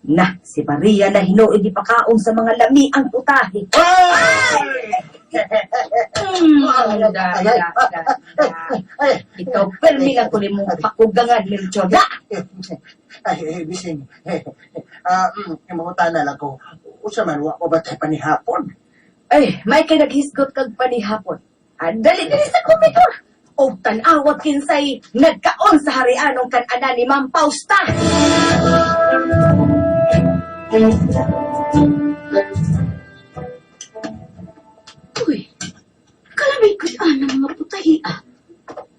Na, si Maria na hinuod ipakaon sa mga lami ang putahe. Da, da, da, da. Ikaw, permi lang ko nimong pakugangan, Melchor. Da! Ay, eh, bising. Ah, na lang ko. Usa man wa ko ba tayo panihapon? Ay, may kay naghisgot kag panihapon. Ah, dali dali sa komedor. O tan-awag kinsay nagkaon sa harianong kan-ana ni Ma'am Fausta. Uy, kalami ko ang mga putahi ah.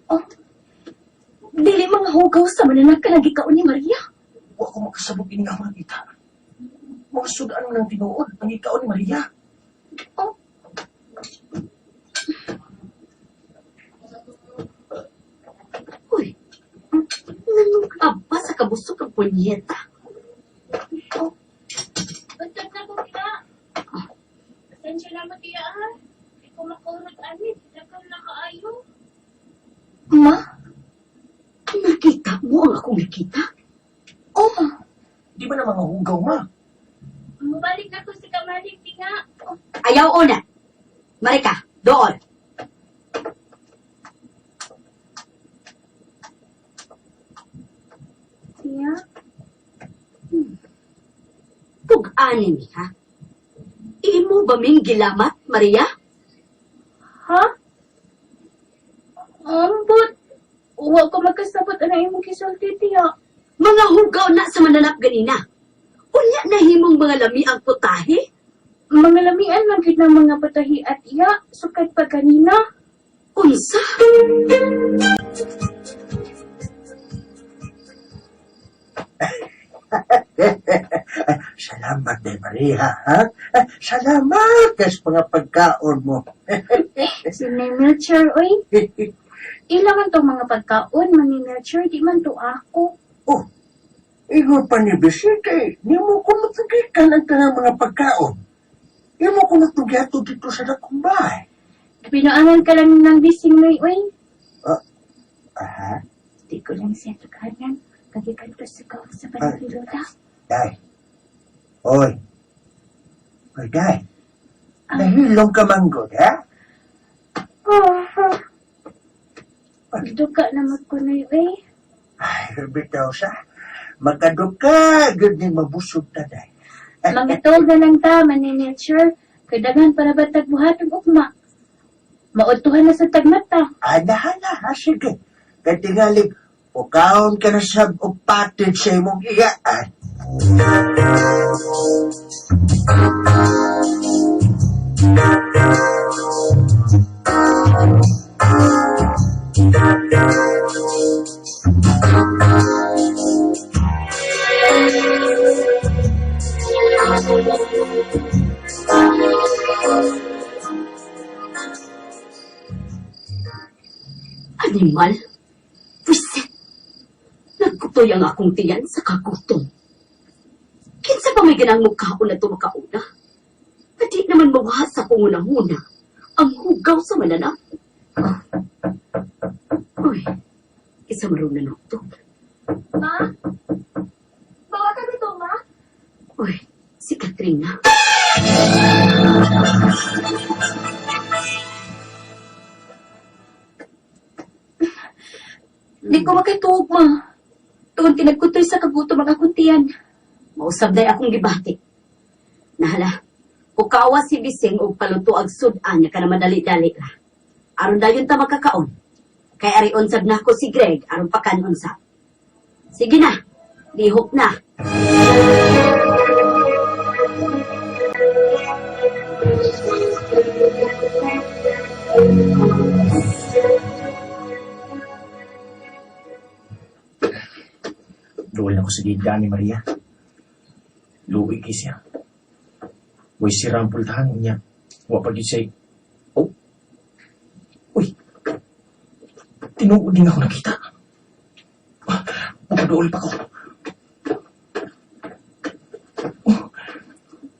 Oh, dili mga hugaw sa mananap ka lagi kaon ni Maria. Wa ko makasabot ini nga mga kita. Mga sudan man ang tinuod ang ikaw ni Maria. Uy, nanong aba sa kabusok ang punyeta. Bantag na ko tiya. Pasensya na mo tiya ha. Di ko makaurot ani. Daghan na kaayo. Ma? Nakita mo ang akong nakita? Oh, ma. Di ba na mga hugaw ma? Mubalik na ko sa kamalig tinga. Ayaw una. Marika, doon. Tiya? Pug-ani mi, ha? Imo ba ming gilamat, Maria? Ha? Ambot. Wa ko magkasabot ana imong gisulti tiya. Mga hugaw na sa mananap ganina. Unya na himong mga lami ang putahe? Mga lamian man gid ng mga patahi at iya, sukad pa kanina. Unsa? Salamat, Day Maria, ha? Salamat sa mga pagkaon mo. Si Nay Melchor, oy. Ila man tong mga pagkaon, Mani Melchor, di man to ako. Oh, ingon pa ni Vicente, nimo ko matugikan ang tanang mga pagkaon. Imo ko natugiato dito sa dakong bahay. Pinuangan ka lang ng bising, Noy, oy. Aha, Di ko lang siya tuganan. Kagikan ko sa kaw sa panagilota. Day. Oy. Oy, Day. Nahilong ka manggod, ha? Oh, Duka na ko, Noy, oy. Ay, bitaw sa. Makaduka, gud ni mabusog ta, Day. Mangitol na lang ta, Mani Melchor. Kay daghan para ba tagbuhat og ugma. Maudtuhan na sa tagmata. Ana, ana, ha, sige. Kay tingali, pukaon ka na sab og patid sa imong iyaan. Animal? Pwisit! Nagkutoy ang akong tiyan sa kagutom. Kinsa pa may ganang mukhaon na tumakauna? Pati naman mawaha sa akong unang-una ang hugaw sa mananap. Uy, isa marong nanuktok. Ma? Bawa ka nito, ma? Uy, si Katrina. Di ko makituog, ma. Tungod kay nagkutoy sa kagutom ang akong tiyan. Mausab day akong gibati. Nahala, ukawa si Bising og paluto ag sudan niya ka na madali-dali ra. Aron dayon ta makakaon. Kay ari unsab nako si Greg aron pakan unsa. Sige na, lihok na. Duol na ko sa gigda ni Maria. Luoy kay siya. Way sira ang pultahan niya. Wa pa gyud siya. Oh. Uy. Tinuod din ako nakita. Ah, Mapaduol pa ko. Oh.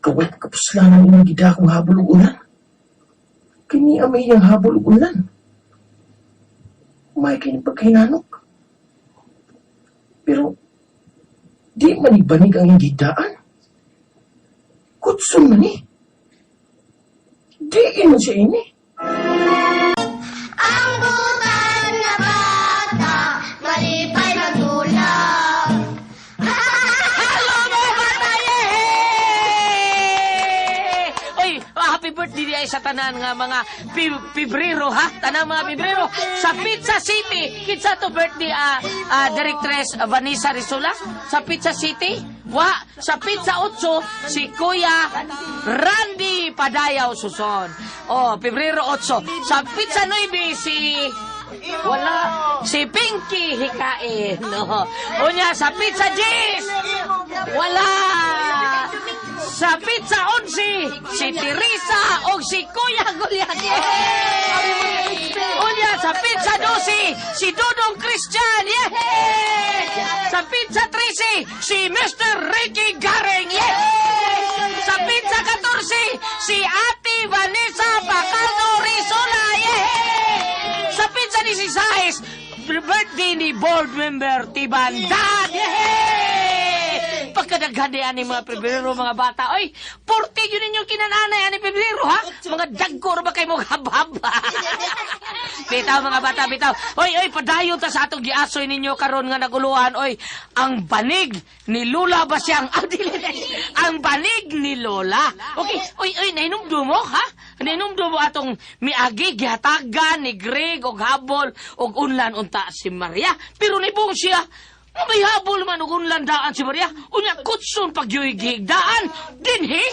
Kaway kapuslanan imong gida akong habol ug ulan. Kini amay niyang habol ug ulan. Umay kay ni pagkahinanok. Pero di manigbanig ang iyong gidaan. Kutsun man eh. Di man siya ini. Ang butan na bata, malipay magdulap. Hello mga bata! Yay! Oy, happy birthday di ay sa tanan nga mga Pebrero ha. Tanang mga Pebrero sa Pizza City. Kinsa to birthday Directress Vanessa Rizula sa Pizza City? Wa sa Pizza 8 si Kuya Randy Padayaw Suson. Oh, Pebrero 8 sa Pizza 9 si wala. Si Pinky Hikain. No. Unya sa Pizza G's. Wala. Sa Pizza 11, si Teresa o si Kuya Goliat. Unya sa Pizza 12, si Dudong Christian. Yeah! Sa Pizza 13, si Mr. Ricky Garing. Yeah! Sa Pizza 14, si Ate Vanessa Pacardo Rizola. Yeah! Sa Pizza 16, birthday ni board member Tibandan. Yeah! Pagkadaghan di ani mga Pebrero, mga bata. Oy, 40 yun ninyong kinananay ani Pebrero, ha? Mga dagko ra ba kayo mong habhab? Bitaw mga bata, bitaw. Oy, oy, padayon ta sa atong giasoy ninyo karon nga naguluhan. Oy, ang banig ni Lula ba siyang ah, dili, dili. Ang banig ni Lola. Okay, oy, oy, nahinumdum mo, ha? Nahinumdum mo atong miagi gihatagan ni Greg og habol og unlan unta si Maria. Pero nibong siya, may habol man og unlan daan si Maria. Unya kutson pag daan dinhi.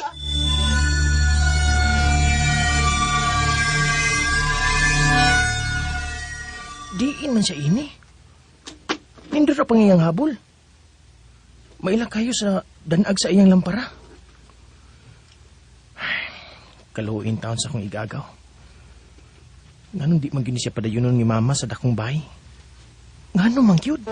Diin man siya ini. Nindot ra pang iyang habol. Maila kayo sa danag sa iyang lampara. Ay, kaluoyin taon sa akong igagaw. Nganong di man gyud ni siya padayunon ni mama sa dakong bahay? Ngano man gyud?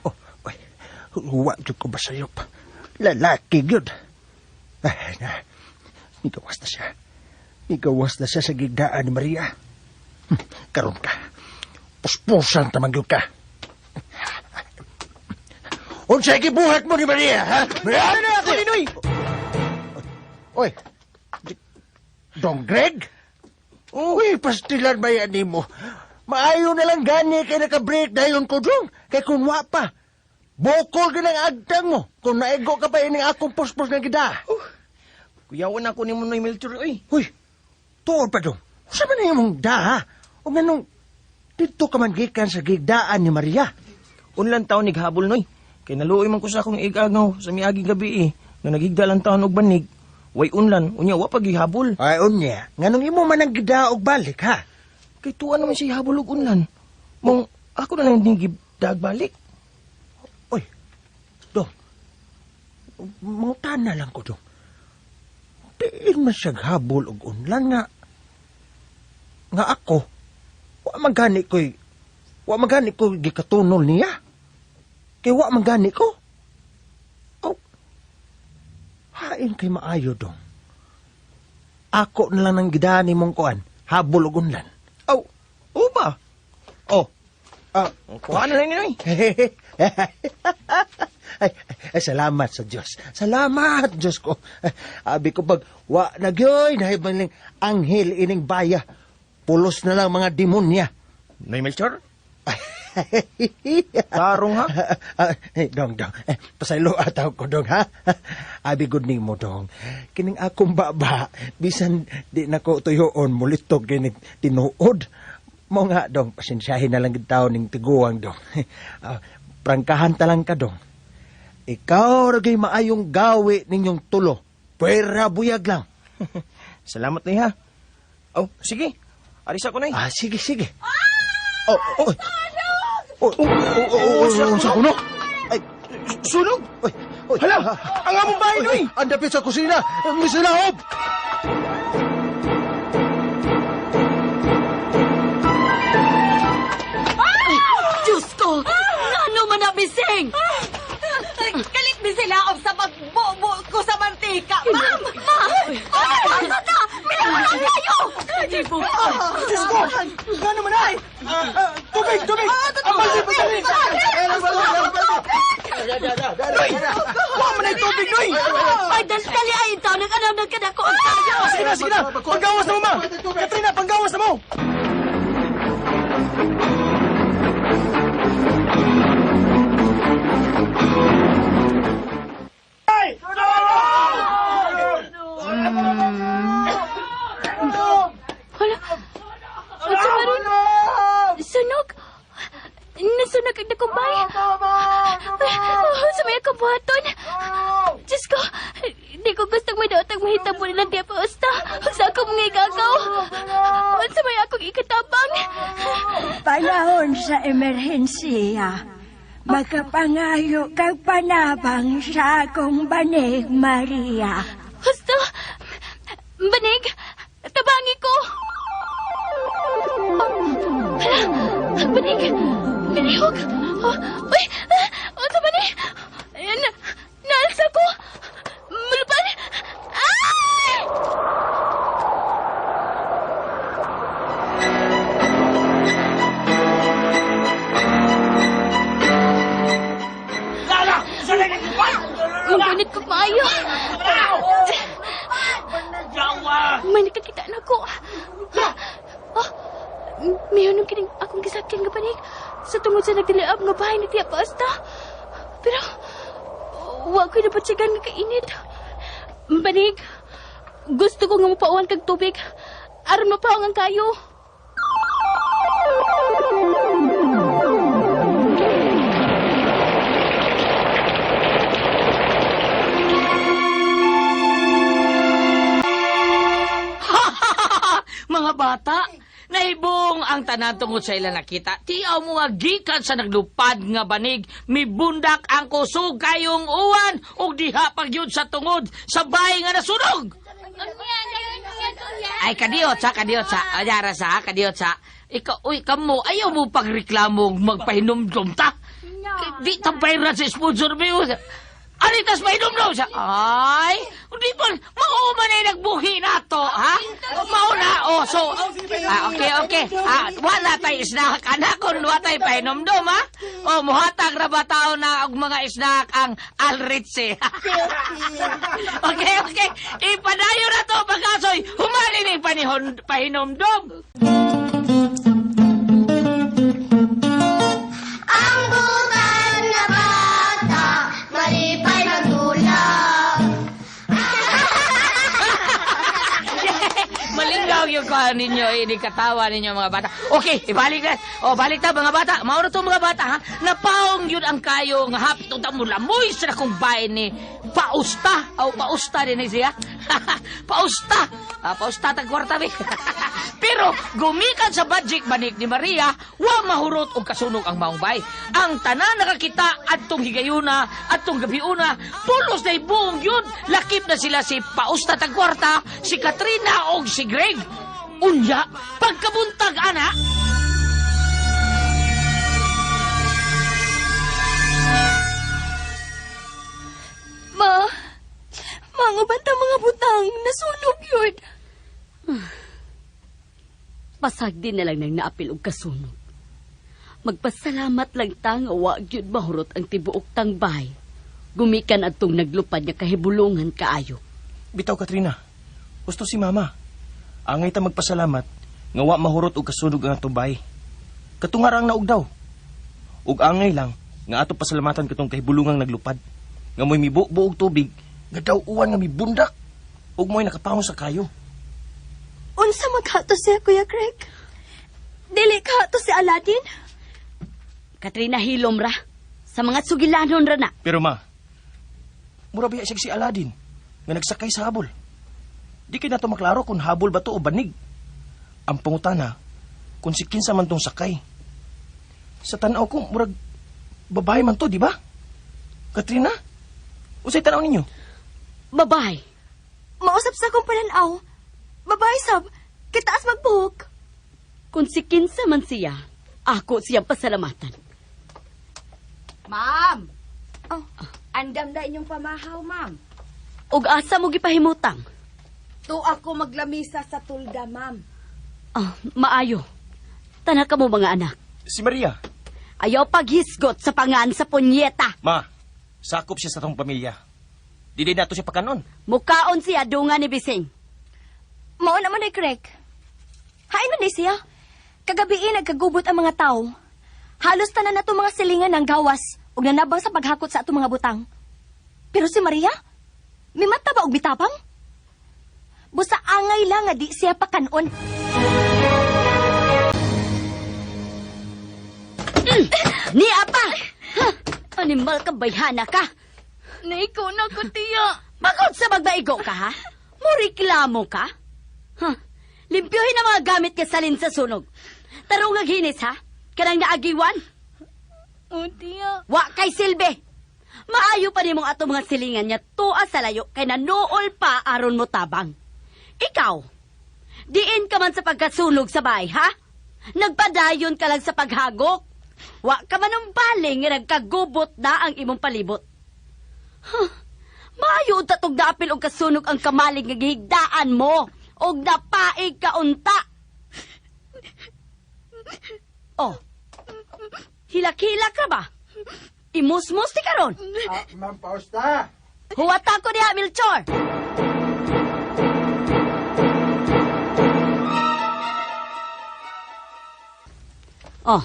Oh, oy, huwa jud ko basayop. Lalaki gyud. Ay, na. Migawas na siya. Migawas na siya sa gigdaan ni Maria. Karon ka. Puspusan ta man gyud ka. Unsay gibuhat mo ni Maria, ha? Maria, Ano ako Ninoy? Oy. Dong Greg? Uy, pastilan ba yan nimo? Maayo na lang gani kay naka-break dayon ko dong. Kay kung wa pa, bukol ka ng agtang mo. Kung naigo ka pa ining akong puspos nga gida. Kuyawan ako ni mo Noy Melchor oy. Uy, tuod pa dong. Usa man na imong da, ha? O nganong dito ka man gikan sa gigdaan ni Maria. Unlan taon nighabol Noy. Kay naluoy man ko sa akong igagaw sa miaging gabi eh. Nga naghigda lang taon og banig. Way unlan, unya wa pa gihabol. Ay, unya, nganong imo man ang gida og balik, ha? Kay tuwa naman siya habol og unlan. Mong ako na lang din gibdag balik. Uy, dong. Mangutana lang ko, dong. Diin man siya habol og unlan nga. Nga ako, wa man gani ko'y, wa man gani ko gikatunol niya. Kay wa man gani ko. Aw, hain kay maayo, dong. Ako na lang ang gidani mong kuan, habol og unlan. Aw, o ba? Oh, ah, Kuha na lang ni Noy. ay, ay, salamat sa Diyos. Salamat, Diyos ko. Abi ko pag wa na gyoy, nahibang anghel ining baya. Pulos na lang mga demonya. Noy Melchor? Tarong ha? Ah, eh, dong, dong. Eh, pasaylo ataw ko, dong, ha? Abi good nimo, dong. Kining akong baba, bisan di na ko tuyoon, mulitog kining tinuod. Mo nga, dong, pasensyahin na lang gid taon ning tiguang, dong. Ah, prangkahan ta lang ka, dong. Ikaw ra gyud maayong gawi ninyong tulo. Pwera buyag lang. Salamat Noy ha. Aw, sige. Arisa ko Noy. Ah, sige, sige. Oh, oh, oh. Oh, oh, oh, oh, oh, oh, sa kuno. Ay, Sunog! oy, oy. Hala! Ang among bahay, Noy! Ang dapit sa kusina! Mr. Laob! Diyos ko! Ngano man na bising? Kalit mi sila og sa pagbubo ko sa mantika. Ma'am! Ma! Ay, ano na? Minamahal kayo! Diyos ko! Gano'n man ay? Tubig! Tubig! Ang balde! Balde! Noy! Wa man ay tubig, Noy! Ay, dali ay itaw ng alam ng kadako ang tayo! Sige na, sige na! Panggawas na mo, ma! Katrina, panggawas na mo! Hala. Unsa man ron? Sunog. Nasunog ang dakumbay. Sa may akong buhaton. Diyos ko, di ko gustong may daotang mahitabo nilang tiya pa usta. Sa akong mga igagaw. Unsa may akong ikatabang. Panahon sa emerhensiya. Makapangayo kag panabang sa akong banig, Maria. Husto. Banig, tabangi ko. Oh, hala, banig, binihog. Oh, uy, unsa ba ni? Na, naalsa ko. Mulupan. Ay! Magunit ko maayo. May nakakita na ko. Oh, mayon nung kining akong gisakyan nga panig sa tungod sa nagdiliab nga bahay ni Tia Pasta. Pero, Wa ko'y napatsigan nga kainit. Banig, gusto ko nga mapauwan kag tubig. Aron mapaong ang kayo. Mga bata, naibong ang tanan tungod sa ilang nakita. Tiaw mo nga gikan sa naglupad nga banig, mibundak ang kusog kayong uwan ug diha pagyud sa tungod sa bahay nga nasunog. Ay, kadiyot sa, kadiyot sa. Ayara sa, kadiyot sa. Ikaw, uy, kamo, ayaw mo pagreklamo magpahinumdum ta. Di ta bayran sa sponsor mo. Aritas pahinumdum sa. Ay, di ba, mao man ay nagbuhi na to, ha? Mao na, oh, so, ah, okay, okay. Ah, wala tay snack, anak, kung wala tay pahinumdum, ha? Oh, muhatag ra ba tao na og mga snack ang Alritze. Okay, okay. Ipadayo na to, pagkasoy. Humali ni panihon, pahinumdum. Ang butan na bata, malipay magdulap. Malingaw yung kuha ninyo, ini katawa ninyo mga bata. Okay, ibalik na. O, balik ta mga bata. Mauro to mga bata, ha? Napaong yun ang kayo nga hapit unta mo lamoy sa akong bahay ni Pausta. O, Pausta din eh siya. Pausta. Ah, pausta tag kwarta bi. Pero gumikan sa budget banik ni Maria, wa mahurot og kasunog ang maong bay. Ang tanan nakakita adtong higayuna, adtong gabiuna, pulos na buong yun. Lakip na sila si Pausta tag kwarta, si Katrina og si Greg. Unya, pagkabuntag ana, Ma, manguban ta mga butang, nasunog yun. Pasag din na lang nang naapil og kasunog. Magpasalamat lang ta nga wa gyud mahurot ang tibuok tang bahay. Gumikan adtong naglupad nga kahibulungan kaayo. Bitaw, Katrina. Gusto si Mama. Angay ta magpasalamat nga wa mahurot og kasunog ang atong bahay. Katungarang naog daw. Ug angay lang nga ato pasalamatan katong kahibulungang naglupad. Nga mo'y mibubo og tubig, nga daw uwan nga mibundak. Ug mo'y nakapangon sa kayo. Unsa maghato siya, Kuya Craig? Dili ka to si Aladdin? Katrina hilom ra. Sa mga sugilanon ra na. Pero ma, mura biya siya si Aladdin nga nagsakay sa habol. Di kay nato maklaro kung habol ba to o banig. Ang pangutana, kung si kinsa man tong sakay. Sa tanaw ko, murag babae man to, di ba? Katrina, usay tanaw ninyo. Babae. Mausap sa akong pananaw. Babae sab, kitaas magbuhok. Kung si kinsa man siya, ako siyang pasalamatan. Ma'am! Oh. Andam na inyong pamahaw, ma'am. Og asa mo gipahimutang? To ako maglamisa sa tulda, ma'am. Ah, maayo. Tanak ka mo mga anak. Si Maria. Ayaw paghisgot sa pangan sa punyeta. Ma, sakop siya sa tong pamilya. Di din nato siya pakanon. Mukaon siya dunga ni Bising. Mao naman ay Craig. Hain man di siya. Kagabi nagkagubot ang mga tao. Halos tanan na mga silingan ng gawas ug nanabang sa paghakot sa atong mga butang. Pero si Maria, mimata ba og bitapang? Busa angay lang nga di siya pakanon. Ni apa! Ha? Animal ka, bayhana ka! Naiko na ko, tiya. Bakit sa magmaigo ka, ha? Mureklamo ka? Ha? Limpyohin ang mga gamit ka salin sa sunog. Tarong ang hinis, ha? Kanang naagiwan? Oh, tiya. Wa kay silbi! Maayo pa nimong ato mga silingan niya tuwa sa layo kay nanuol pa aron mo tabang. Ikaw, diin ka man sa pagkasunog sa bahay, ha? Nagpadayon ka lang sa paghagok. Wa ka man ang baling nga nagkagubot na ang imong palibot. Huh. Maayo unta tog naapil og kasunog ang kamalig nga gihigdaan mo og napaig ka unta. Oh. Hilak-hilak ka ba? Imusmos ti karon. Ah, Ma'am Fausta! Huwata ko diha, Melchor. Oh,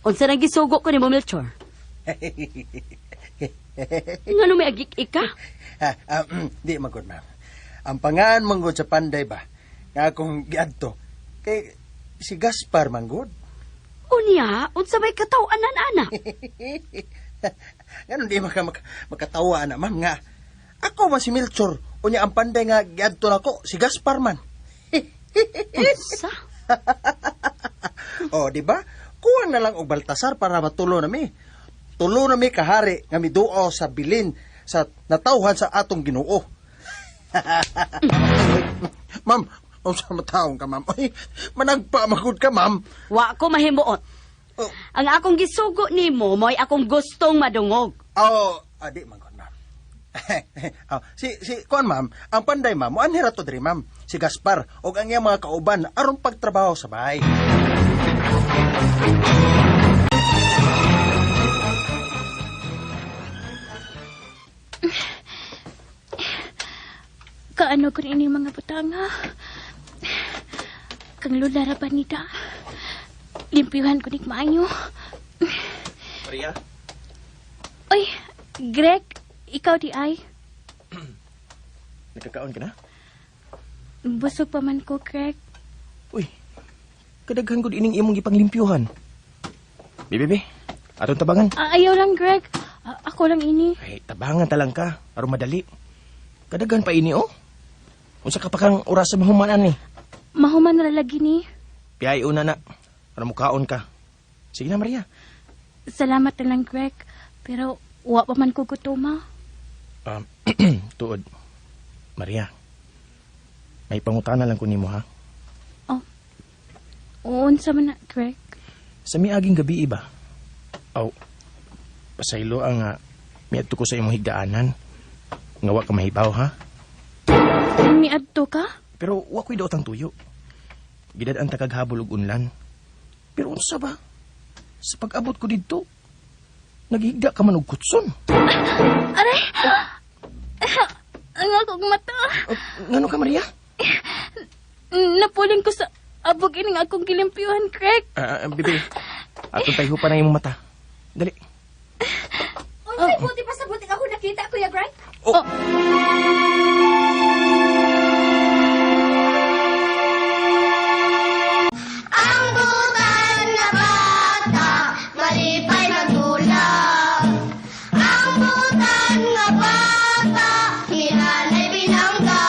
unsa nang gisugo ko nimo, Melchor? Ngano may agik ka? Di magod, ma'am. Ang pangan manggod sa panday ba? Nga akong giadto. Kay si Gaspar manggod. Unya, unsa may kataw-anan ana? Ganun di makatawa ana, ma'am nga. Ako man si Melchor. Unya ang panday nga giadto nako si Gaspar man. Unsa? Oh, di ba? Kuwang na lang og Baltasar para matulo nami. Tulo nami kahari nga miduo sa bilin sa natawhan sa atong Ginoo. Ma'am, unsa mataong ka, ma'am? Oy, managpa magud ka, ma'am. Wa ko mahimuot. Oh. Ang akong gisugo nimo mo'y akong gustong madungog. Oh, adi man kon, ma'am. Oh, si si kuan ma'am, ang panday ma'am, mo anhi ra to diri ma'am. Si Gaspar ug ang iyang mga kauban aron pagtrabaho sa bahay. Kaano ko ini mga butanga? Kang lula ra ba nida? Limpyuhan ko nik maayo. Maria? Oy, Greg, ikaw di ay. Nakakaon ka na? Busog pa man ko, Greg. Uy, kadaghan gud ining imong gipanglimpyuhan. Bebe, be, atong tabangan. Ah, ayaw lang, Greg. Ah, ako lang ini. Ay, tabangan talang ka, aron madali. Kadaghan pa ini, oh. Unsa ka pa kang oras sa mahumanan ni? Mahuman na lagi ni. Piyay una na, aron mukaon ka. Sige na, Maria. Salamat na lang, Greg. Pero wa pa man ko gutoma. Um, tuod. Maria, may pangutana lang ko nimo ha. Unsa man na, Greg? Sa miaging gabi iba. Aw, pasaylo ang miadto ko sa imong higdaanan. Nga wa ka mahibaw ha. Miadto ka? Pero wa ko'y daotang tuyo. Gidad-an ta kag habol og unlan. Pero unsa ba? Sa pag-abot ko didto, naghigda ka man og kutson. Aray! Ang akong mata. Oh, ngano ka Maria? Napuling ko sa abog ining akong gilimpyuhan, Greg. Bebe, atong tayo pa ng imong mata. Dali. Unsay buti pa sa buting ako nakita, Kuya Greg? Oh. Ang butan na bata, malipay magdula. Ang butan na bata, hinanay binangga.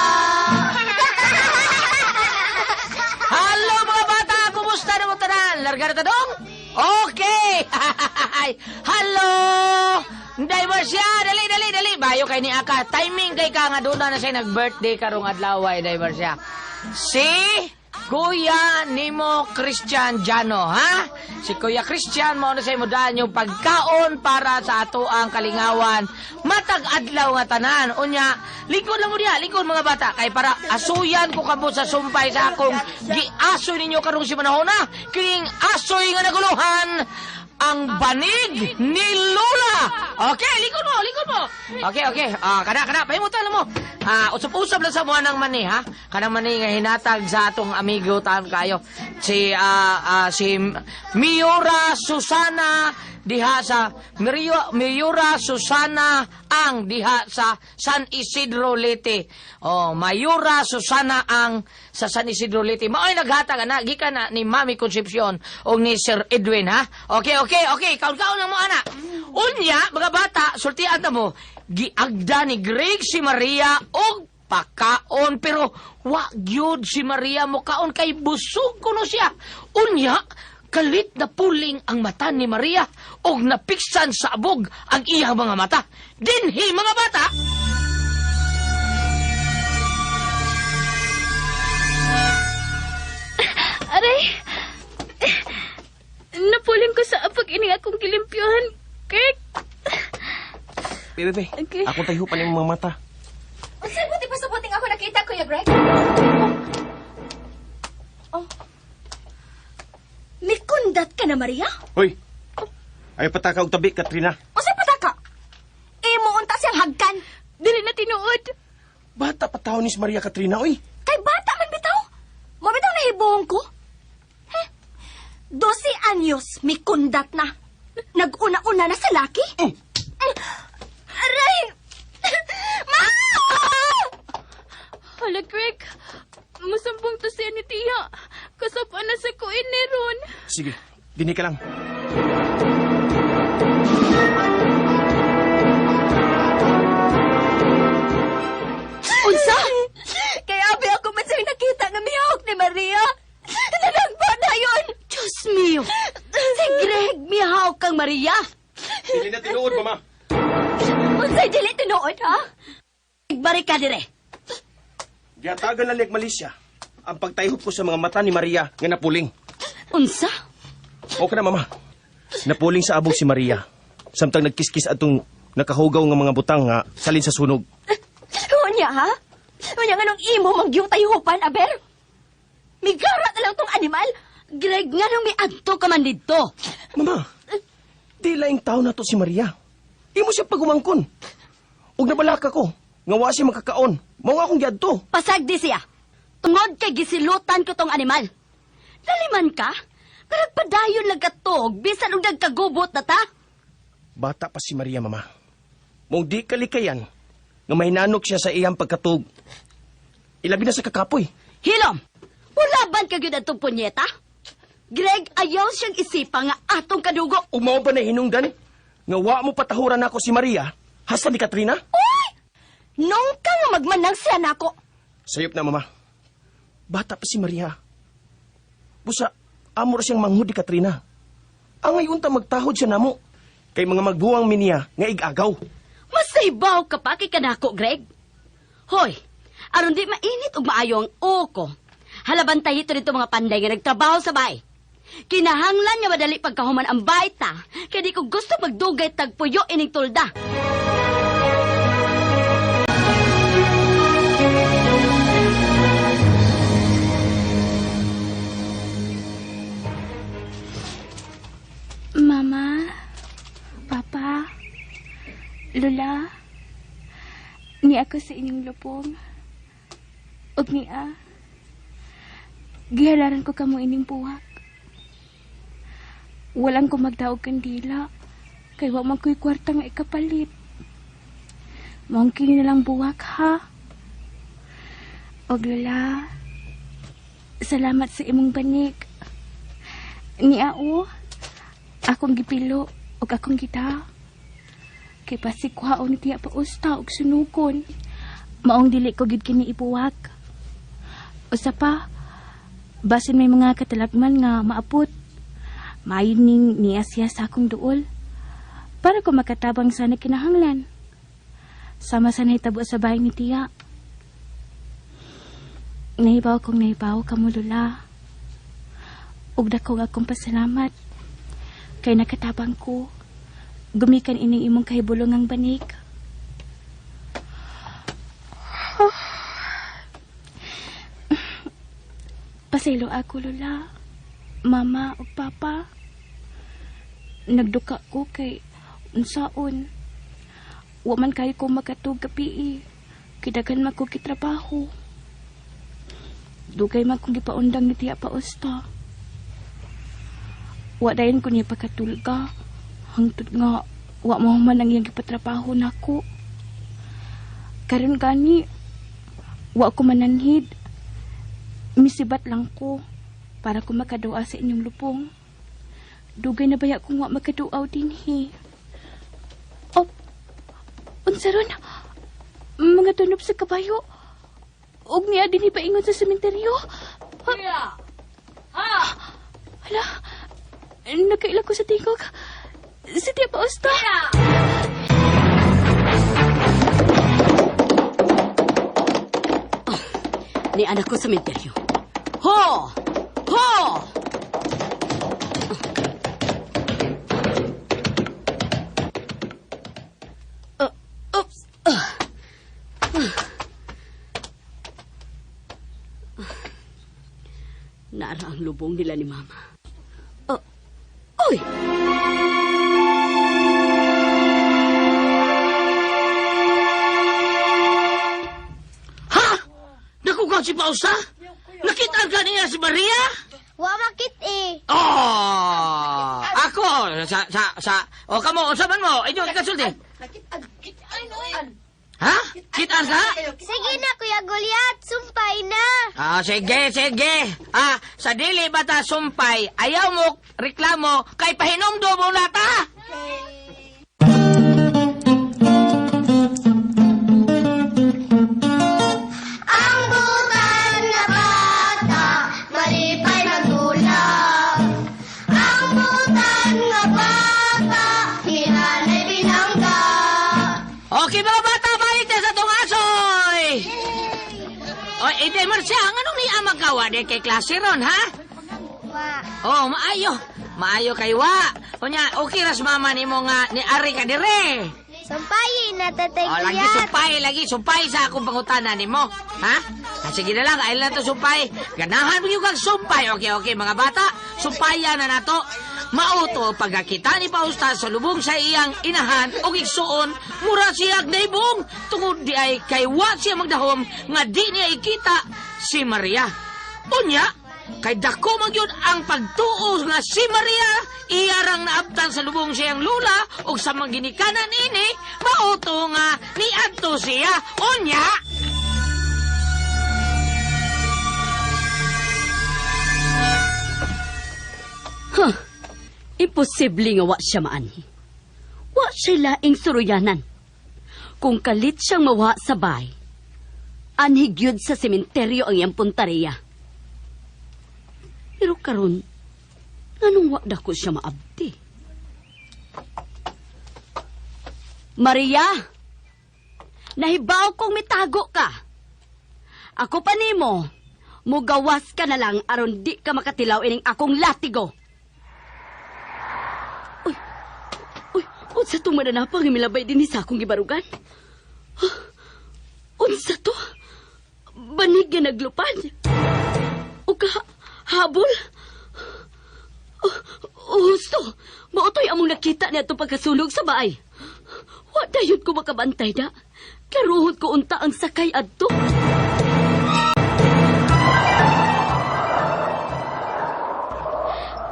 Hello mga bata! Kumusta na mo tanan? Larga na tanong? Okay! Hello! Day Marcia! Dali, dali, dali! Bayo kay ni Aka. Timing kay ka nga doon na siya nag-birthday karong adlaw ay Day Marcia. Si Kuya Nimo Christian Jano, ha? Si Kuya Christian, mao na sa imo daan yung pagkaon para sa ato ang kalingawan. Matag adlaw nga tanan. Unya, lingkod lang mo diha, lingkod mga bata. Kay para asuyan ko kamo sa sumpay sa akong giasoy ninyo karong si manahona. Kining asoy nga naguluhan ang banig ni Lola. Okay, lingkod mo, lingkod mo. Okay, okay. Ah, kana kana pahimutan lang mo. Ah, usap-usap lang sa mga ng mani ha. Kanang mani nga hinatag sa atong amigo taon kayo. Si si Miura Susana diha sa Miura Susana ang diha sa San Isidro Leyte. Oh, Mayura Susana ang sa San Isidro Leyte. Mao'y naghatag ana gikan na ni Mami Concepcion og ni Sir Edwin ha. Okay, okay, okay. Kaon-kaon lang mo ana. Unya, mga bata, sultian na mo. Giagda ni Greg si Maria og pakaon pero wa gyud si Maria mokaon kay busog kuno siya. Unya, kalit na puling ang mata ni Maria og napiksan sa abog ang iyang mga mata. Dinhi mga bata. Aray! Napuling ko sa abog ining akong gilimpyuhan, Greg. Bebe, be, Okay. akong tayo pa ng mga mata. Unsay buti pa sa buting ako nakita, Kuya Greg? Oh. Mikundat ka na, Maria? Hoy! Ayaw pataka og tabi, Katrina. Unsay pataka? Imo unta siyang hagkan. Dili na tinuod. Bata pa taon ni si Maria Katrina, oy. Kay bata man bitaw. Mo bitaw nahibuong ko. Heh. 12 anyos, mikundat na. Nag-una-una na sa laki. Mm. Aray! Asa ko iniron? Sige, dinhi ka lang. Unsa? Kaya abi ako man siyang nakita nga mihawak ni Maria. Nanagba na yun. Diyos mio! Si Greg mihawak kang Maria! Dili na tinuod, mama. Unsay dili tinuod, ha? Bari ka dire. Gihatagan na leg Malaysia ang pagtayhop ko sa mga mata ni Maria nga napuling. Unsa? Okay na, mama. Napuling sa abog si Maria. Samtang nagkiskis atong nakahugaw nga mga butang nga salin sa sunog. Unya, ha? Unya nga nung imo mangyong tayhupan, Aber? Migara na lang tong animal. Greg, nga nung miadto ka man didto. Mama, di laing tao na to si Maria. Imo siya pagumangkon. Ug nabalaka ko, nga wa siya makakaon. Mao nga akong giadto. Pasagdi siya. Tungod kay gisilutan ko tong animal. Laliman ka? Pero padayon lang katog, bisan og nagkagubot na ta. Bata pa si Maria, mama. Mong di kalikayan nga mahinanok siya sa iyang pagkatug. Ilabi na sa kakapoy. Hilom! Mulaban ka gyud atong punyeta? Greg, ayaw siyang isipa nga atong kadugo. Ug mao ba na hinungdan nga wa mo patahuran nako si Maria hasta ni Katrina? Uy! Nung ka nga magmanang siya nako. Sayop na, mama. Bata pa si Maria. Busa, amo ra siyang manghud ni Katrina. Angay unta magtahod siya namo. Kay mga magbuwang miniya nga igagaw. Masaybaw ka pa kay kanako, Greg. Hoy, aron di mainit ug maayo ang uko. Halaban tayo ito dito mga panday nga nagtrabaho sa bahay. Kinahanglan nga madali pagkahuman ang baita, kay di ko gusto magdugay tagpuyo ining tulda. Mama, Papa, Lola, ni ako sa inyong lupong. Ug niya, gihalaran ko kamo ining buwak. Walang ko magdaog kandila, kay wa man ko'y kwarta nga ikapalit. Maong kini na lang buwak, ha? Og Lola, salamat sa imong banig. Niya, oh, akong gipilo ug akong gita. Kay pasig kuhaon ni tiya pa usta og sunukon. Maong dili ko gid kini ibuwak. Usa pa, basin may mga katalagman nga maapot. Maayo ning niya siya sa akong duol. Para ko makatabang sana kinahanglan. Sama sa nahitabo sa bahay ni tiya. Nahibaw kong nahibaw kamo lula. Ug dako nga akong pasalamat. Kay nakatabang ko. Gumikan ining imong kahibulongang banig. Pasaylo ako, Lola. Mama o Papa. Nagduka ko kay unsaon. Wa man kayo ko makatug gabi eh. Kay daghan man ko kitrabaho. Dugay man kong gipaundang ni Tiya Pausta. Wa dayon ko niya pagkatulga. Hangtod nga, wa mo man ang iyang gipatrabaho nako. Karon gani, wa ko mananhid. Misibat lang ko para ko makaduwa sa inyong lupong. Dugay na baya kung wa makaduaw dinhi. Oh, unsa ron? Mga tunob sa kabayo. Og niya dinhi paingon sa sementeryo. Ha? Hala, nakaila ko sa tingog. Si Tia Pausta. Ni anak ko sa sementeryo. Ho! Ho! Oops. Naara ang lubong nila ni Mama. Uy! Ha? Nakugaw si Pausa? Nakita ka niya si Maria? Wa makit eh. Oh! Ako sa sa sa o kamo unsa man mo? Inyo ikasulti. Ha? Kitaan ka? Sige na, Kuya Goliat. Sumpay na. Ah, sige, sige. Ah, sa dili ba ta sumpay, ayaw mo reklamo kay pahinomdom mo na ta. Ang butan na bata, malipay nagulak. Ang butan nga bata, hinanay binangga. Okay mga bata, balik na sa tong asoy. O, ide Marcia, ang anong ni amang kawa di kay klase ron, ha? Wa. Oh, maayo. Maayo kay wa. Unya, okay ras mama nimo nga ni ari ka dire. Sumpayin na, Tatay Oh, lagi Goliat. sumpay, lagi sumpay sa akong pangutana nimo. Ha? Ah, sige na lang, ayun na to sumpay. Ganahan mo yung kag sumpay. Okay, okay, mga bata, sumpayan na nato. Mauto pagkakita ni Pausta sa lubong sa iyang inahan o igsuon, mura siya naibong tungod di ay kay wa siya magdahom nga di niya ikita si Maria. Unya, kay dako man gyud ang pagtuo nga si Maria iyarang naabtan sa lubong siyang lula ug sa mangginikanan ini mauto nga niadto siya. Unya, Huh. Imposible nga wa siya maanhi. Wa siya laing suruyanan. Kung kalit siyang mawa sa bay, anhi gyud sa sementeryo ang iyang puntareya. Pero karon, nganong wa dako siya maabti? Maria! Nahibaw kong mitago ka. Ako pa nimo, mugawas ka na lang aron di ka makatilaw ining akong latigo. Uy, unsa tong mananapang nga milabay dinhi sa akong gibarugan? Huh? Unsa to? Banig nga naglupad? O ka habol? Oh, husto, mautoy among nakita niya itong pagkasulog sa baay. Wa dayon ko makabantay da. Karuhon ko unta ang sakay adto.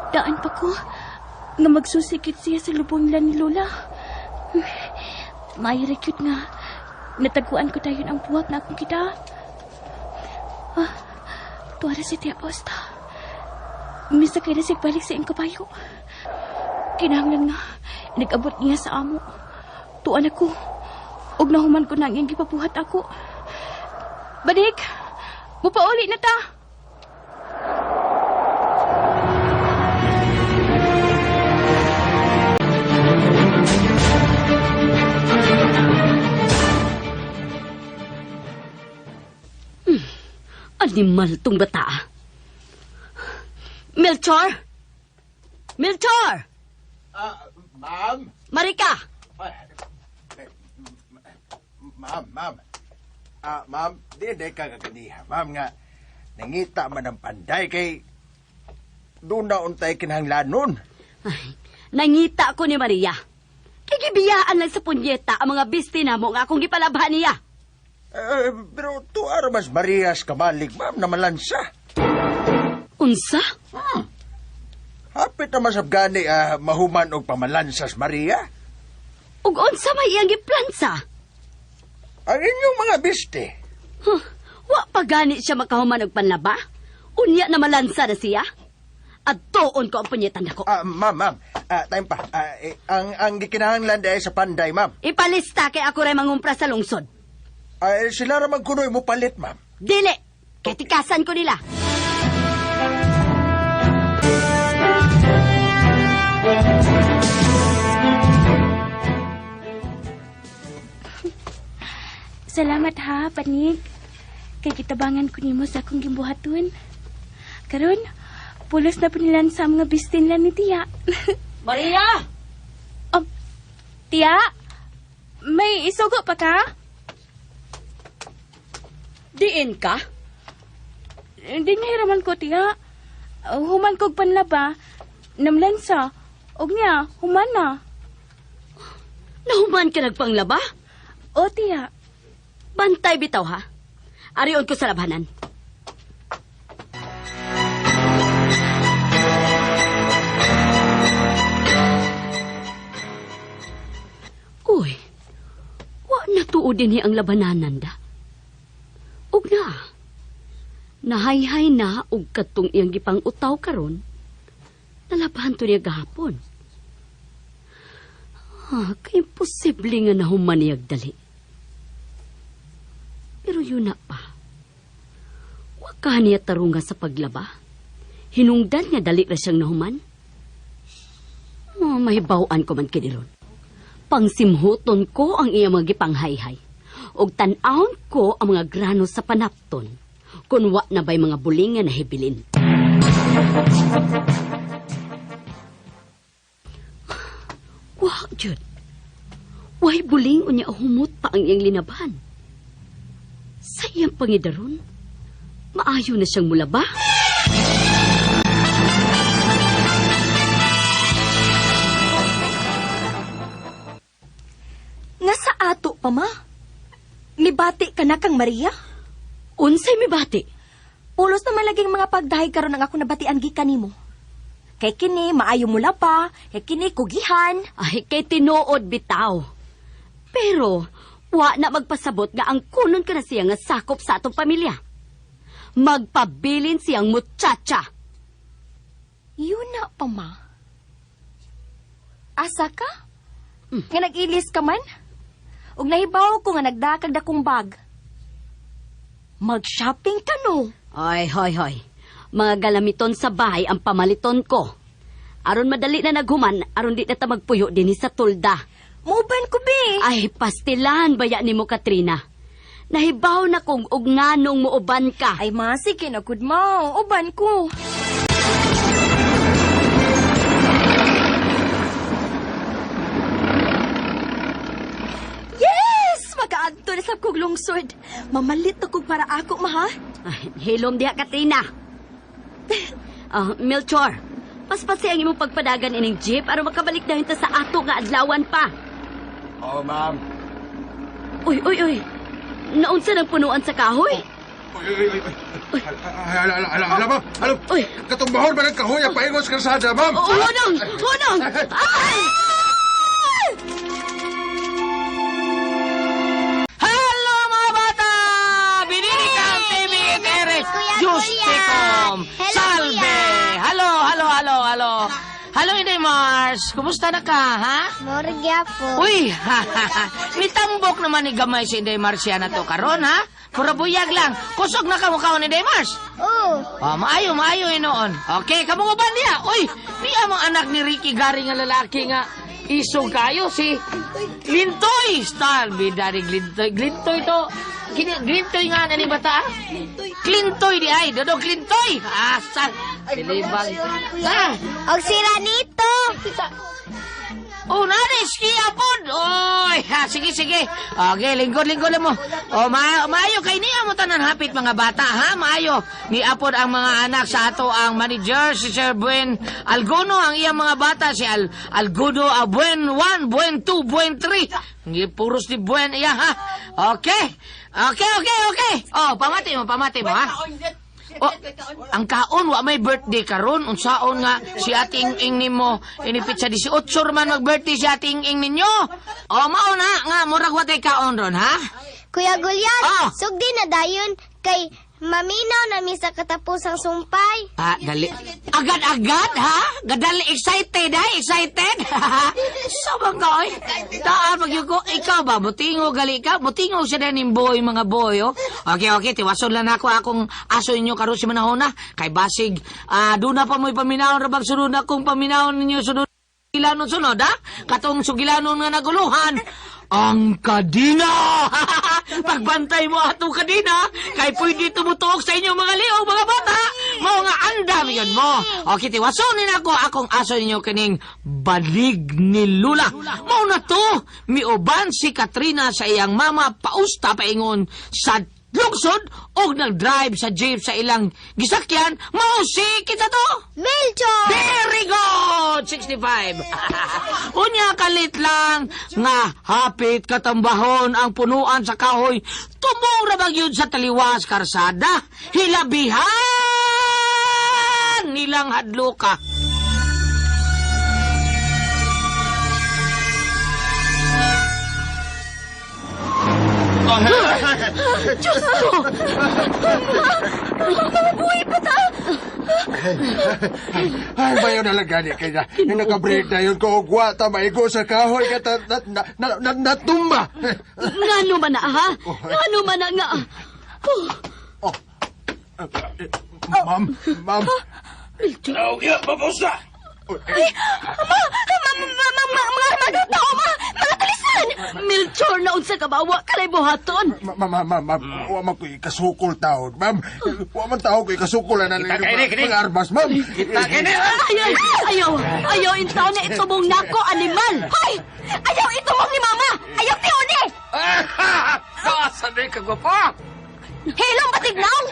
Daan pa ko nga magsusikit siya sa lubong nila ni Lola. May cute nga. Nataguan ko dayon ang buwak na akong kita. Ah, tuwara si Tia Costa. Misa kay na siya balik sa iyang kabayo. Kinahanglan nga, nag-abot niya sa amo. Tuan ako. Ug nahuman ko na ang iyang gipabuhat ako. Badik! Mupauli na ta! Animal tong bata. Melchor! Melchor! Ah, ma'am? Marika! Ma'am, ma'am. Ah, ma'am, di di ka kaganiha. Ma'am nga, nangita man ang panday kay doon na untay kinahanglanon. Ay, nangita ko ni Maria. Kigibiyaan lang sa punyeta ang mga bisti na mo nga akong gipalabhan niya. Eh, pero tuara mas Marias kamalig, ma'am, na malansa. Unsa? Hapit na masabgani ah, mahuman og pamalansas, Maria. Ug unsa may iyang giplansa? Ang inyong mga biste. Huh, wa pa gani siya makahuman og panlaba? Unya na malansa na siya? At tuon ko ang punyeta nako. Ah, ma'am, ma'am. Ah, time pa. Ah, eh, ang gikinahanglan dahil sa panday, ma'am. Ipalista kay ako ray mangumpra sa lungsod. Ah, eh, sila ra magkunoy mo palit, ma'am. Dili! Kay tikasan ko nila. Salamat ha, panig. Kay kitabangan ko nimo sa akong gimbuhaton. Karon, pulos na panilan sa mga bistin lang ni Tiya. Maria! Tiya, may isugo pa ka? Diin ka? Hindi nga hiraman ko, Tiya. Human kog panlaba, namlansa. Og niya, human na. Nahuman ka nagpanglaba? O, Tiya. Bantay bitaw ha. Arion ko sa labanan. Uy, wa Natuo din ang labananan da. Ug na. Nahayhay na og kadtong iyang gipang-utaw karon. Nalabahan to niya gahapon. Ah, kay imposible nga nahuman niyag dali. Pero yun na pa. Wa ka niya tarunga sa paglaba. Hinungdan nga dali ra siyang nahuman. Oh, mahibaw-an ko man kini ron. Pangsimhuton ko ang iya mga gipanghayhay. Og tan-awon ko ang mga grano sa panapton. Kun wa na ba'y mga buling nga nahibilin. Wa, jud. Way buling unya humot pa ang iyang linaban. Sa iyang pangidaron, maayo na siyang mulaba. Nga sa ato pa, ma. Mibati ka na kang Maria? Unsay mibati? Pulos naman laging mga pagdahay karon ang ako nabatian gikan nimo. Kay kini maayo mula pa, kay kini kugihan. Ay, kay tinuod bitaw. Pero, wa na magpasabot nga ang kunon ka na siya nga sakop sa atong pamilya. Magpabilin siyang muchacha. Yun na pa, ma. Asa ka? Nga nag-ilis ka man? Ug nahibaw ko nga nagdakag dakong bag. Mag-shopping ka no? Hoy, hoy, hoy. Mga galamiton sa bahay ang pamaliton ko. Aron madali na naghuman, aron di na ta magpuyo dinhi sa tulda. Muban ko, be. Ay, pastilan baya nimo Katrina. Nahibaw na kong og nganong muuban ka. Ay, ma, sige na, good ma. Uban ko. Yes! Makaadto na sa kog lungsod. Mamalit na kog para ako, ma, ha? Ay, hilom diha, Katrina. Melchor, paspasi ang imong pagpadagan ining jeep aron makabalik dayon ta sa ato nga adlawan pa. Oh, ma'am. Uy, uy, uy. Naunsa nang punuan sa kahoy? Uy, uy, uy, uy. Hala, hala, hala, hala, ma'am. Hala. Uy. Katong bahor ba nagkahoy ang paingon sa kalsada, ma'am? Oh, hunong! Hunong! Ay! Hello mga bata! Bininikang TV Teres! Kuya Justicom! Hello, Salve! Kuya. Hello, hello, hello, hello. Hello, Inday Mars. Kumusta na ka, ha? Morgya po. Uy, mitambok naman ni Gamay si Inday Marcia na to karon, ha? Puro buyag lang. Kusog na ka mukha ni Inday Mars. Oo. Oh, maayo, maayo inoon. Okay, kamo ba niya? Uy, niya mong anak ni Ricky Gary nga lalaki nga isog kayo si Glintoy. Star, bida ni Glintoy. Glintoy to. Kini, Glintoy nga na ni bata. ah? Glintoy di ay, dodo Glintoy. Asal. Silibang. Ah, Og si Ranito. Oh, nani, skiya pod. Oy, ha, sige, sige. Okay, lingkod-lingkod lang mo. O, maayo kay niya mo tanan hapit mga bata, ha? Maayo. Ni apod ang mga anak sa ato ang manager, si Sir Buen Algono, ang iyang mga bata, si Algudo, Buen 1, Buen 2, Buen 3. Hindi puros ni Buen iya, ha? Okay. Okay, okay, okay. Oh, pamati mo, ha? Oh, ang kaon wa may birthday karon unsaon nga si ating ing nimo inipit sa 18 man mag-birthday si ating ing ninyo. Oh, mao na nga murag wa tay kaon ron ha. Kuya Gulyat, Ah. sugdi na dayon kay maminaw na mi sa katapusang sumpay. Ah, dali. Agad-agad ha? Gadali excited ha? Excited? Sobang ka oy. Taan magyuko ikaw ba mutingo gali ka? Mutingo siya din boy mga boy oh. Okay, okay, tiwason lang nako akong aso inyo karon si manahona kay basig duna pa mo'y paminawon ra bag sunod na kung paminawon ninyo sunod sugilanon sunod ha? Katong sugilanon nga naguluhan. Ang kadina! Pagbantay mo atong kadina, kay pwede tumutuok sa inyo mga liog, mga bata! Mao nga andam yun mo. Okay, tiwasonin ako akong aso ninyo kining balig ni Lula. Mao na to, miuban si Katrina sa iyang mama pausta paingon sa lungsod og nag-drive sa jeep sa ilang gisakyan, mao si kita to! Melchor! Very good! 65. Unya kalit lang nga hapit katambahon ang punuan sa kahoy. Tumong ra bang yun sa taliwas karsada. Hilabihan nilang hadluka. Diyos ko! Mabuhay pa ta! Ay, bayo na lang gani kay na. Naka-break na yun ko og wa ta maigo sa kahoy ka ta, na, na, na, na, natumba. Ngano man na, ha? Ngano man na nga? Oh, Ma'am, ma'am. Oh, yeah, mabusa! Ay, ma! Ma, ma, ma, ma, mga armadong tao, ma! Mga tulisan! Melchor na unsa ka ba? Wa ka buhaton. Ma, ma, ma, ma'am, wa man ko ikasukol taon, ma'am. Wa man tao ko ikasukol na Kita kini, kini. mga armas, ma'am. Kita kini! Ay, ay, ayaw, ayaw intaw na itumong nako, animal. Hoy! Ayaw itumong ni Mama! Ayaw tiuni! Asa na ka, gwapa? Hilong batignaw!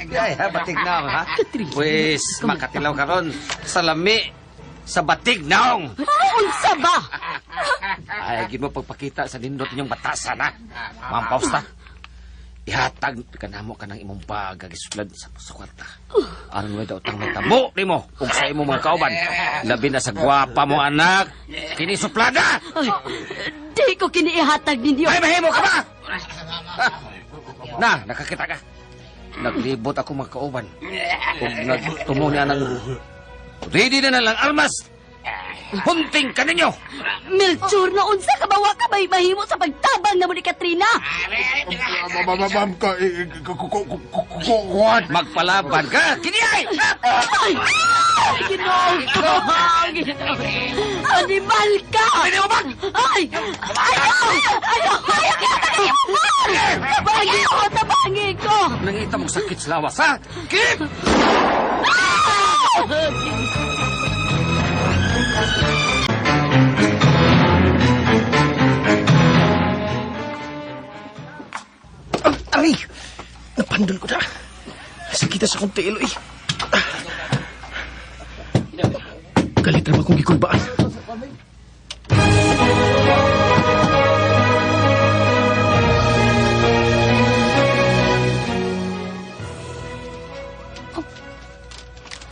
Ay, ha, batig naong, ha? Pwes, makatilaw karon sa lami, sa batig naong. Unsa ba? Ay, gid mo pagpakita sa nindot inyong batasan, ha? Ma'am Fausta, ihatag ka namo ka ng imong baga gisuplad sa kwarta. Aron way daw tang natamo nimo ug sa imong mga kauban. Labi na sa gwapa mo anak. Kini suplada. Ay, di ko kiniihatag ninyo. Ay, mahimo ka ba? Na, nakakita ka. Naglibot ako mga kauban. Ug nagtumo niya ng ready na lang armas. Hunting ka ninyo. Melchor na unsa ka ba? Wa ka may mahimo sa pagtabang namo ni Katrina. Ma, ma, ma, ma'am, ka, eh, kuwan. Magpalaban ka. Kini ay! Ay! Ay, Ginoo ko! Ginoo. Animal ka! Ay! Ayaw! Ayaw! Ayaw! Tabangi ko! Tabangi ko! Nangita mong sakit sa lawas, ha? Kip! Aray! Napandol ko na. Sakita sa akong tiil, eh. Galit na ba akong gikulbaan?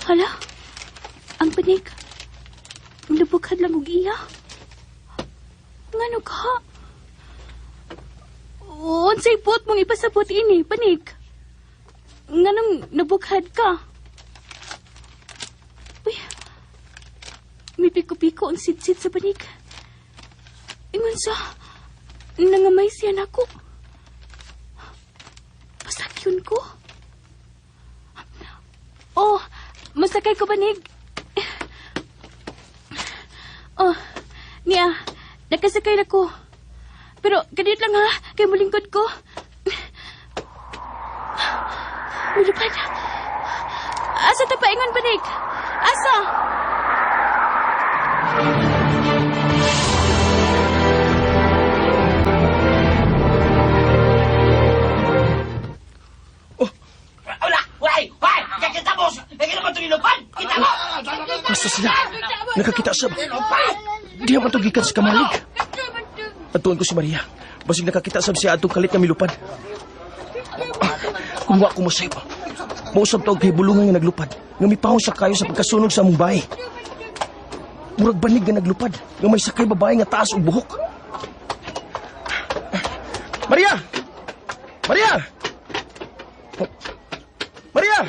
Hala, ang panik. Lubukad lang og iya. Ngano ka? Unsay buot mong ipasabot ini, panik. Nganong nabukhad ka? Uy, may piko-piko ang sitsit sa panik. Ingon sa, nangamay siya nako. Pasakyon ko. Oh, masakay ko banig. Oh, niya, nakasakay na ko. Pero ganit lang ha, kay mulingkod ko. Mulupad. Asa ta paingon banig? Asa? Wala! Way! Way! Kakita mo! Kakita mo itong ilupan! Kita mo! Basta sila. Nakakita sa... Di man ito gikan sa kamalig. Atuan ko si Maria. Basig nakakita sab siya atong kalit nga milupad. Ah, kung wa ko mosayop, mausab to og kahibulungan nga naglupad. Nga mipahon sa kayo sa pagkasunog sa among bahay. Murag banig nga naglupad. Nga may sakay babae nga taas og buhok. Maria! Maria! Maria!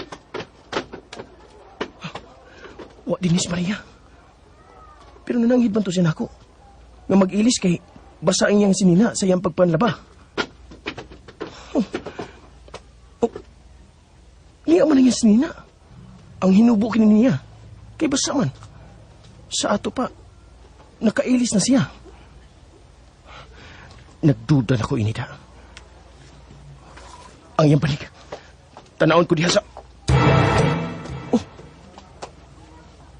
Wa dinis Maria. Pero nananghid man to siya nako. Nga mag-ilis kay basa ang iyang sinina sa iyang pagpanlaba. Oh. Oh. Niya man ang iyang sinina. Ang hinubo kini niya. Kay basa man. Sa ato pa, nakailis na siya. Nagduda na ko inida. Ang iyang balik. Tanawon ko diha sa... Oh.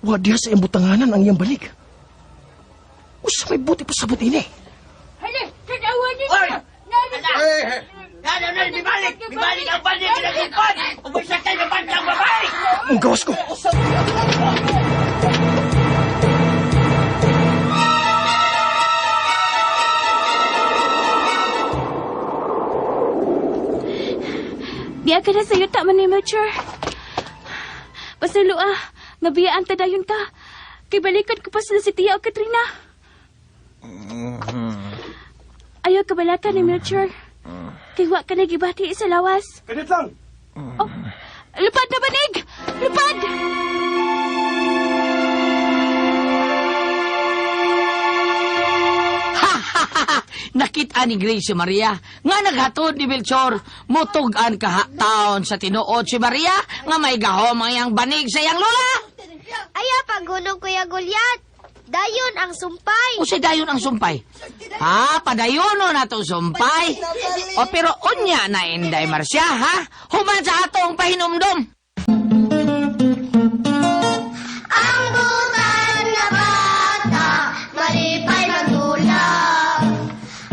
Wa diha sa iyang butanganan ang iyang balik. Usa may buti pa sabot ini. Hala, tanawa niyo. Oy! Ano na, bibalik! Bibalik ang banig sa naglupan! Umusakay na bantang babae! Ang gawas ko. Biya ka na sa yuta man ni Melchor. Pasalo ah, nga biyaan ta dayon ka. Kay balikan ko pa sila si Tia o Katrina. Ayaw kabalaka ni Melchor. Kay wa ka nagibati sa lawas. Kanit lang! Oh, lupad na banig! Lupad! Nakita ni Grace si Maria nga naghatod ni Melchor mutug-an kaha taon sa tinuod si Maria nga may gahom ang iyang banig sa iyang lola. Ayaw paghulog, Kuya Gulyat. Dayon ang sumpay. Usay dayon ang sumpay. Ha, padayono na to sumpay. O pero unya na Inday Marcia ha. Human sa atong pahinumdom. Ang butan nga bata, malipay magdulap.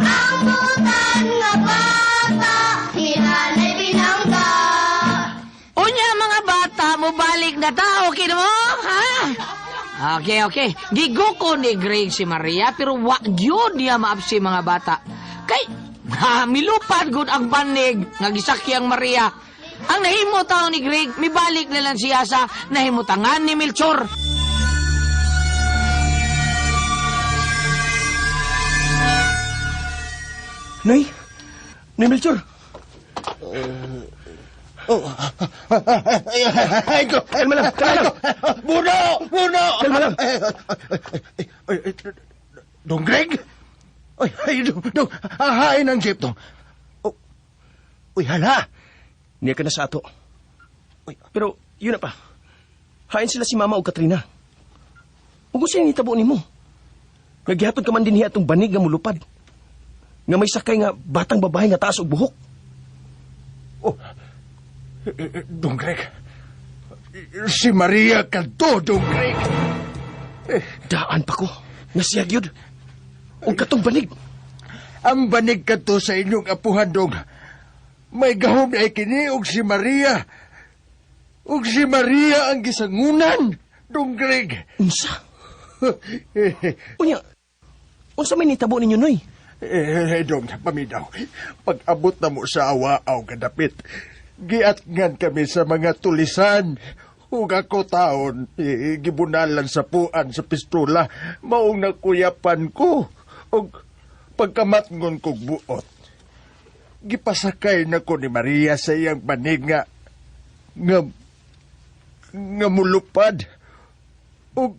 Ang butan nga bata, hinanay binangga. Unya mga bata, mubalik na ta, okay na mo? Ha? Okay, okay. Giguko ni Greg si Maria, pero wa gyud niya maapsi mga bata. Kay, ha, milupad gud ang banig nga gisakyang Maria. Ang nahimo taon ni Greg, mibalik na lang siya sa nahimutangan ni Melchor. Nay! Nay Melchor! Oh. Ay, ko. Kalma lang, kalma lang. Buno! Buno! Kalma lang. Ay, ay, ay, ay, Dong Greg? Ay, ay, dong, dong, ahain ang jeep, dong. Oh. Uy, hala. Niya ka na sa ato. Pero, yun na pa. Hain sila si Mama o Katrina. Ug unsa nitabo nimo? Naghihatod ka man din atong banig nga mulupad. Nga may sakay nga batang babae nga taas og buhok. Oh. Dong Greg. Si Maria kadto, Dong Greg. Daan pa ko. Nga siya gyud. Og katong banig. Ang banig kadto sa inyong apuhan, dong. May gahom na kini og si Maria. Og si Maria ang gisangunan, Dong Greg. Unsa? Unya, unsa may nitabo ninyo noy? Eh, dong, paminaw. Pag-abot na mo sa awaaw kadapit, giatngan kami sa mga tulisan. Ug ako taon, eh, gibunalan sa puan sa pistola, maong nakuyapan ko. Ug pagkamatngon kog buot, gipasakay na ko ni Maria sa iyang banig nga, nga, nga mulupad. Ug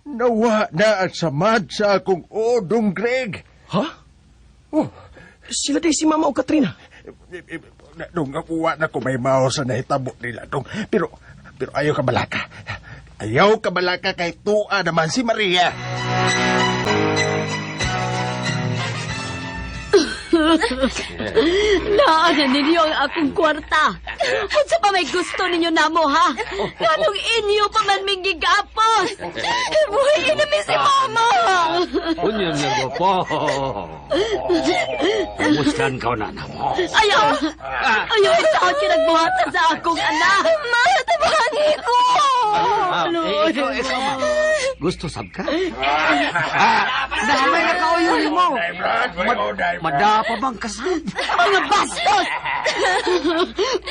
nawa na ang samad sa akong odong Greg. Ha? Oh, Sila day si Mama o Katrina. Dong, uwa na ko may mao sa nahitabo nila, dong. Pero, pero ayaw ka balaka. Ayaw ka balaka kay tuwa naman si Maria. Naa na ninyo ang akong kwarta. Unsa pa may gusto ninyo namo ha? Nganong inyo pa man ming gigapos? Buhi na mi si mama. Unya niya po. Muslan ka na na mo. Ayaw! Ayaw itaw kinagbuhatan sa akong anak. Ma, tabangi ko! Ah, eh, ikaw, ikaw, ma. Gusto sab ka? Ah, damay na kauyo nimo. Madapa bang kasab? Mga bastos!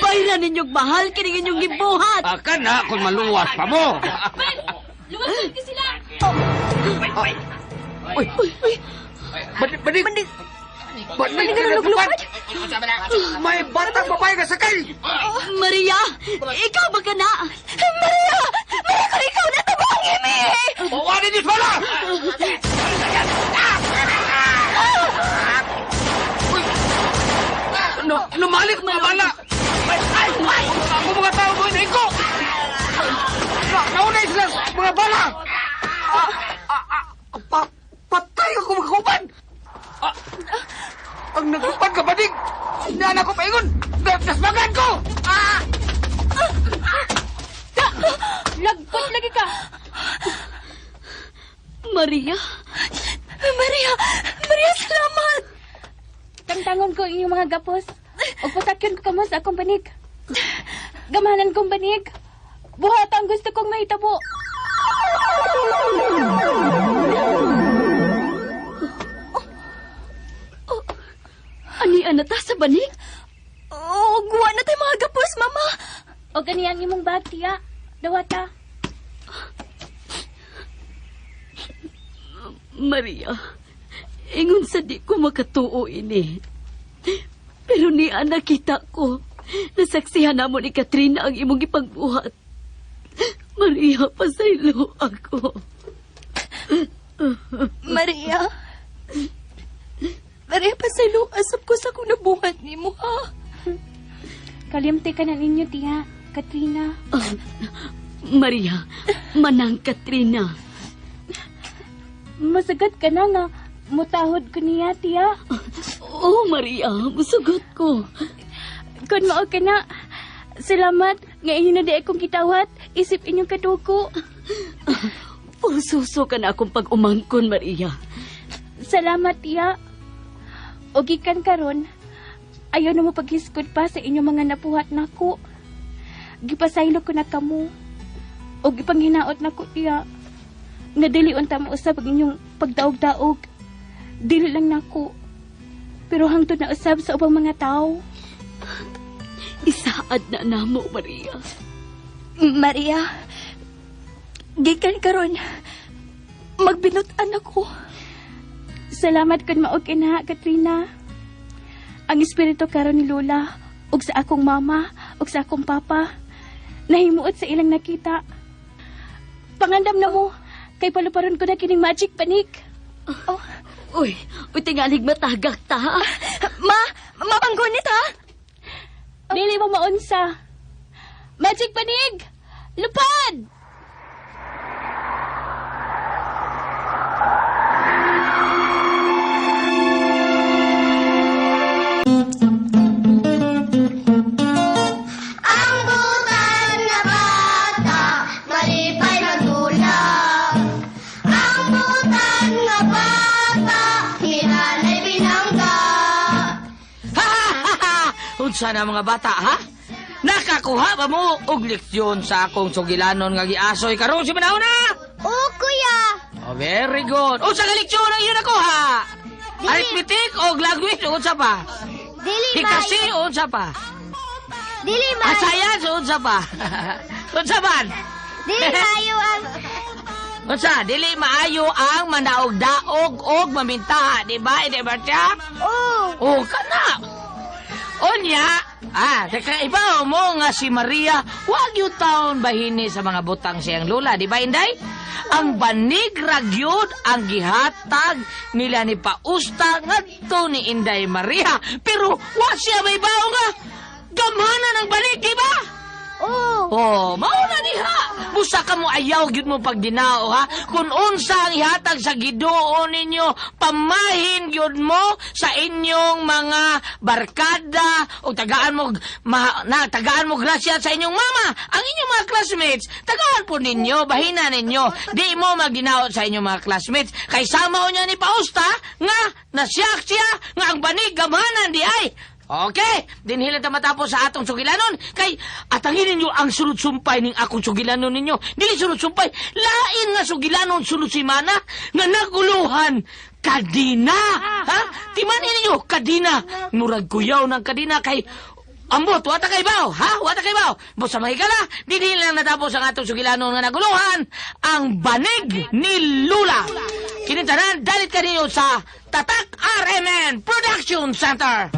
Bayra ninyong mahal kining inyong gibuhat. Ah, kana kung maluwas pa mo. Luwasan ko sila! Uy, Uy, banig, banig. Banig ka naglupad. May batang babae ka sakay. Maria, ikaw ba ka na? Maria! Maria, kung ikaw na tabangi mi! Bawanin niyo pala! No, lumalik mga bala! Ay, ay, ay! Ako mga tao mo, ko! Na, naunay sila sa mga bala! Ah, ah, ah, pa, patay ako mga kauban! Ah, ang nagupad ka banig! Nana ko paingon! Nasbagan ko! Ah! Lagpot lagi ka! Maria, Maria! Maria, salamat! Tangtangon ko ang inyong mga gapos. Ug pasakyon ko kamo sa akong banig. Gamanan kong banig. Buhat ang gusto kong mahitabo. ani na ta sa banig? Oh, guwa na tayo mga gapos, mama! O gani ang imong bag, tiya. Dawata. Maria, Ingon sa di ko makatuo ini. Pero niya nakita ko. Nasaksihan namo ni Katrina ang imong gipagbuhat. Maria, pasaylo ako. Maria. Maria, pasaylo. Asap ko sa akong nabuhat ni mo, ha? Kalimti ka na ninyo, tiya. Katrina. Maria, manang Katrina. Masagat ka na nga. Mutahod ko niya, tiya. Oh, Maria, musugot ko. Kun mao ka na. Salamat nga inyo na di akong gitawat. Isip inyong kadugo. Pursuso ka na akong pag-umangkon, Maria. Salamat, tiya. O gikan karon, ayaw na mo paghiskod pa sa inyong mga napuhat nako. Gipasaylo ko na kamo. O gipanghinaot nako, tiya. Nga dili unta mo usab ang inyong pagdaog-daog. Dili lang nako. Pero hangtod na usab sa ubang mga tao. Isaad na namo, Maria. Maria, gikan karon, magbinutan ako. Salamat kun mao kina, Katrina. Ang espiritu karon ni Lola ug sa akong mama ug sa akong papa nahimuot sa ilang nakita. Pangandam na mo kay paluparon ko na kining magic panik. Oh. Uy, uy, tingalig matagak ta. ha? Ma, mapanggunit ha? Dili mo maunsa. Magic panig! Lupad! Ang butan na bata, malipay magdula. Ang butan na bata, hinanay binangga. Unsa na mga bata, ha? Nakakuha ba mo og leksyon sa akong sugilanon nga giasoy karon si manahon na? Oo, kuya. Oh, very good. Unsa ka leksyon ang iyong nakuha? Arithmetic o language o unsa pa? Dili Hikasi maayo. o unsa pa? Dili Ah, maayo. science o unsa pa? Unsa man? Dili maayo ang Unsa? Dili maayo ang manaog-daog og mamintaha, di ba? Di ba siya? Oo. O kana. Unya, teka, iba mo nga si Maria, wag yung taon bahini sa mga butang siyang lula, di ba, Inday? Ang banig ragyod ang gihatag nila ni Pausta ngadto ni Inday Maria. Pero wa siya may bao nga gamhanan ang banig, di ba? Oo. Oh, mao na diha. Busa ka mo ayaw gyud mo pagdinao ha. Kung unsa ang ihatag sa Ginoo ninyo, pamahin gyud mo sa inyong mga barkada o tagaan mo ma, na tagaan mo grasya sa inyong mama, ang inyong mga classmates. Tagaan po ninyo, bahina ninyo. Di mo magdinao sa inyong mga classmates. Kay sama niya ni Pausta nga nasiyak siya nga ang banig gamhanan di ay. Okay, dinhi lang ta matapos sa atong sugilanon kay atangin ninyo ang sulod sumpay ning akong sugilanon ninyo. Dili sulod sumpay, lain nga sugilanon sulod simana nga naguluhan kadina. Ha? Timanin ninyo kadina. Murag kuyaw ng kadina kay ambot, wata kay baw, ha? Wata kay baw. Busa mahigala, dinhi lang natapos ang atong sugilanon nga naguluhan ang banig ni Lula. Kini tanan dalit kaninyo sa Tatak RMN Production Center.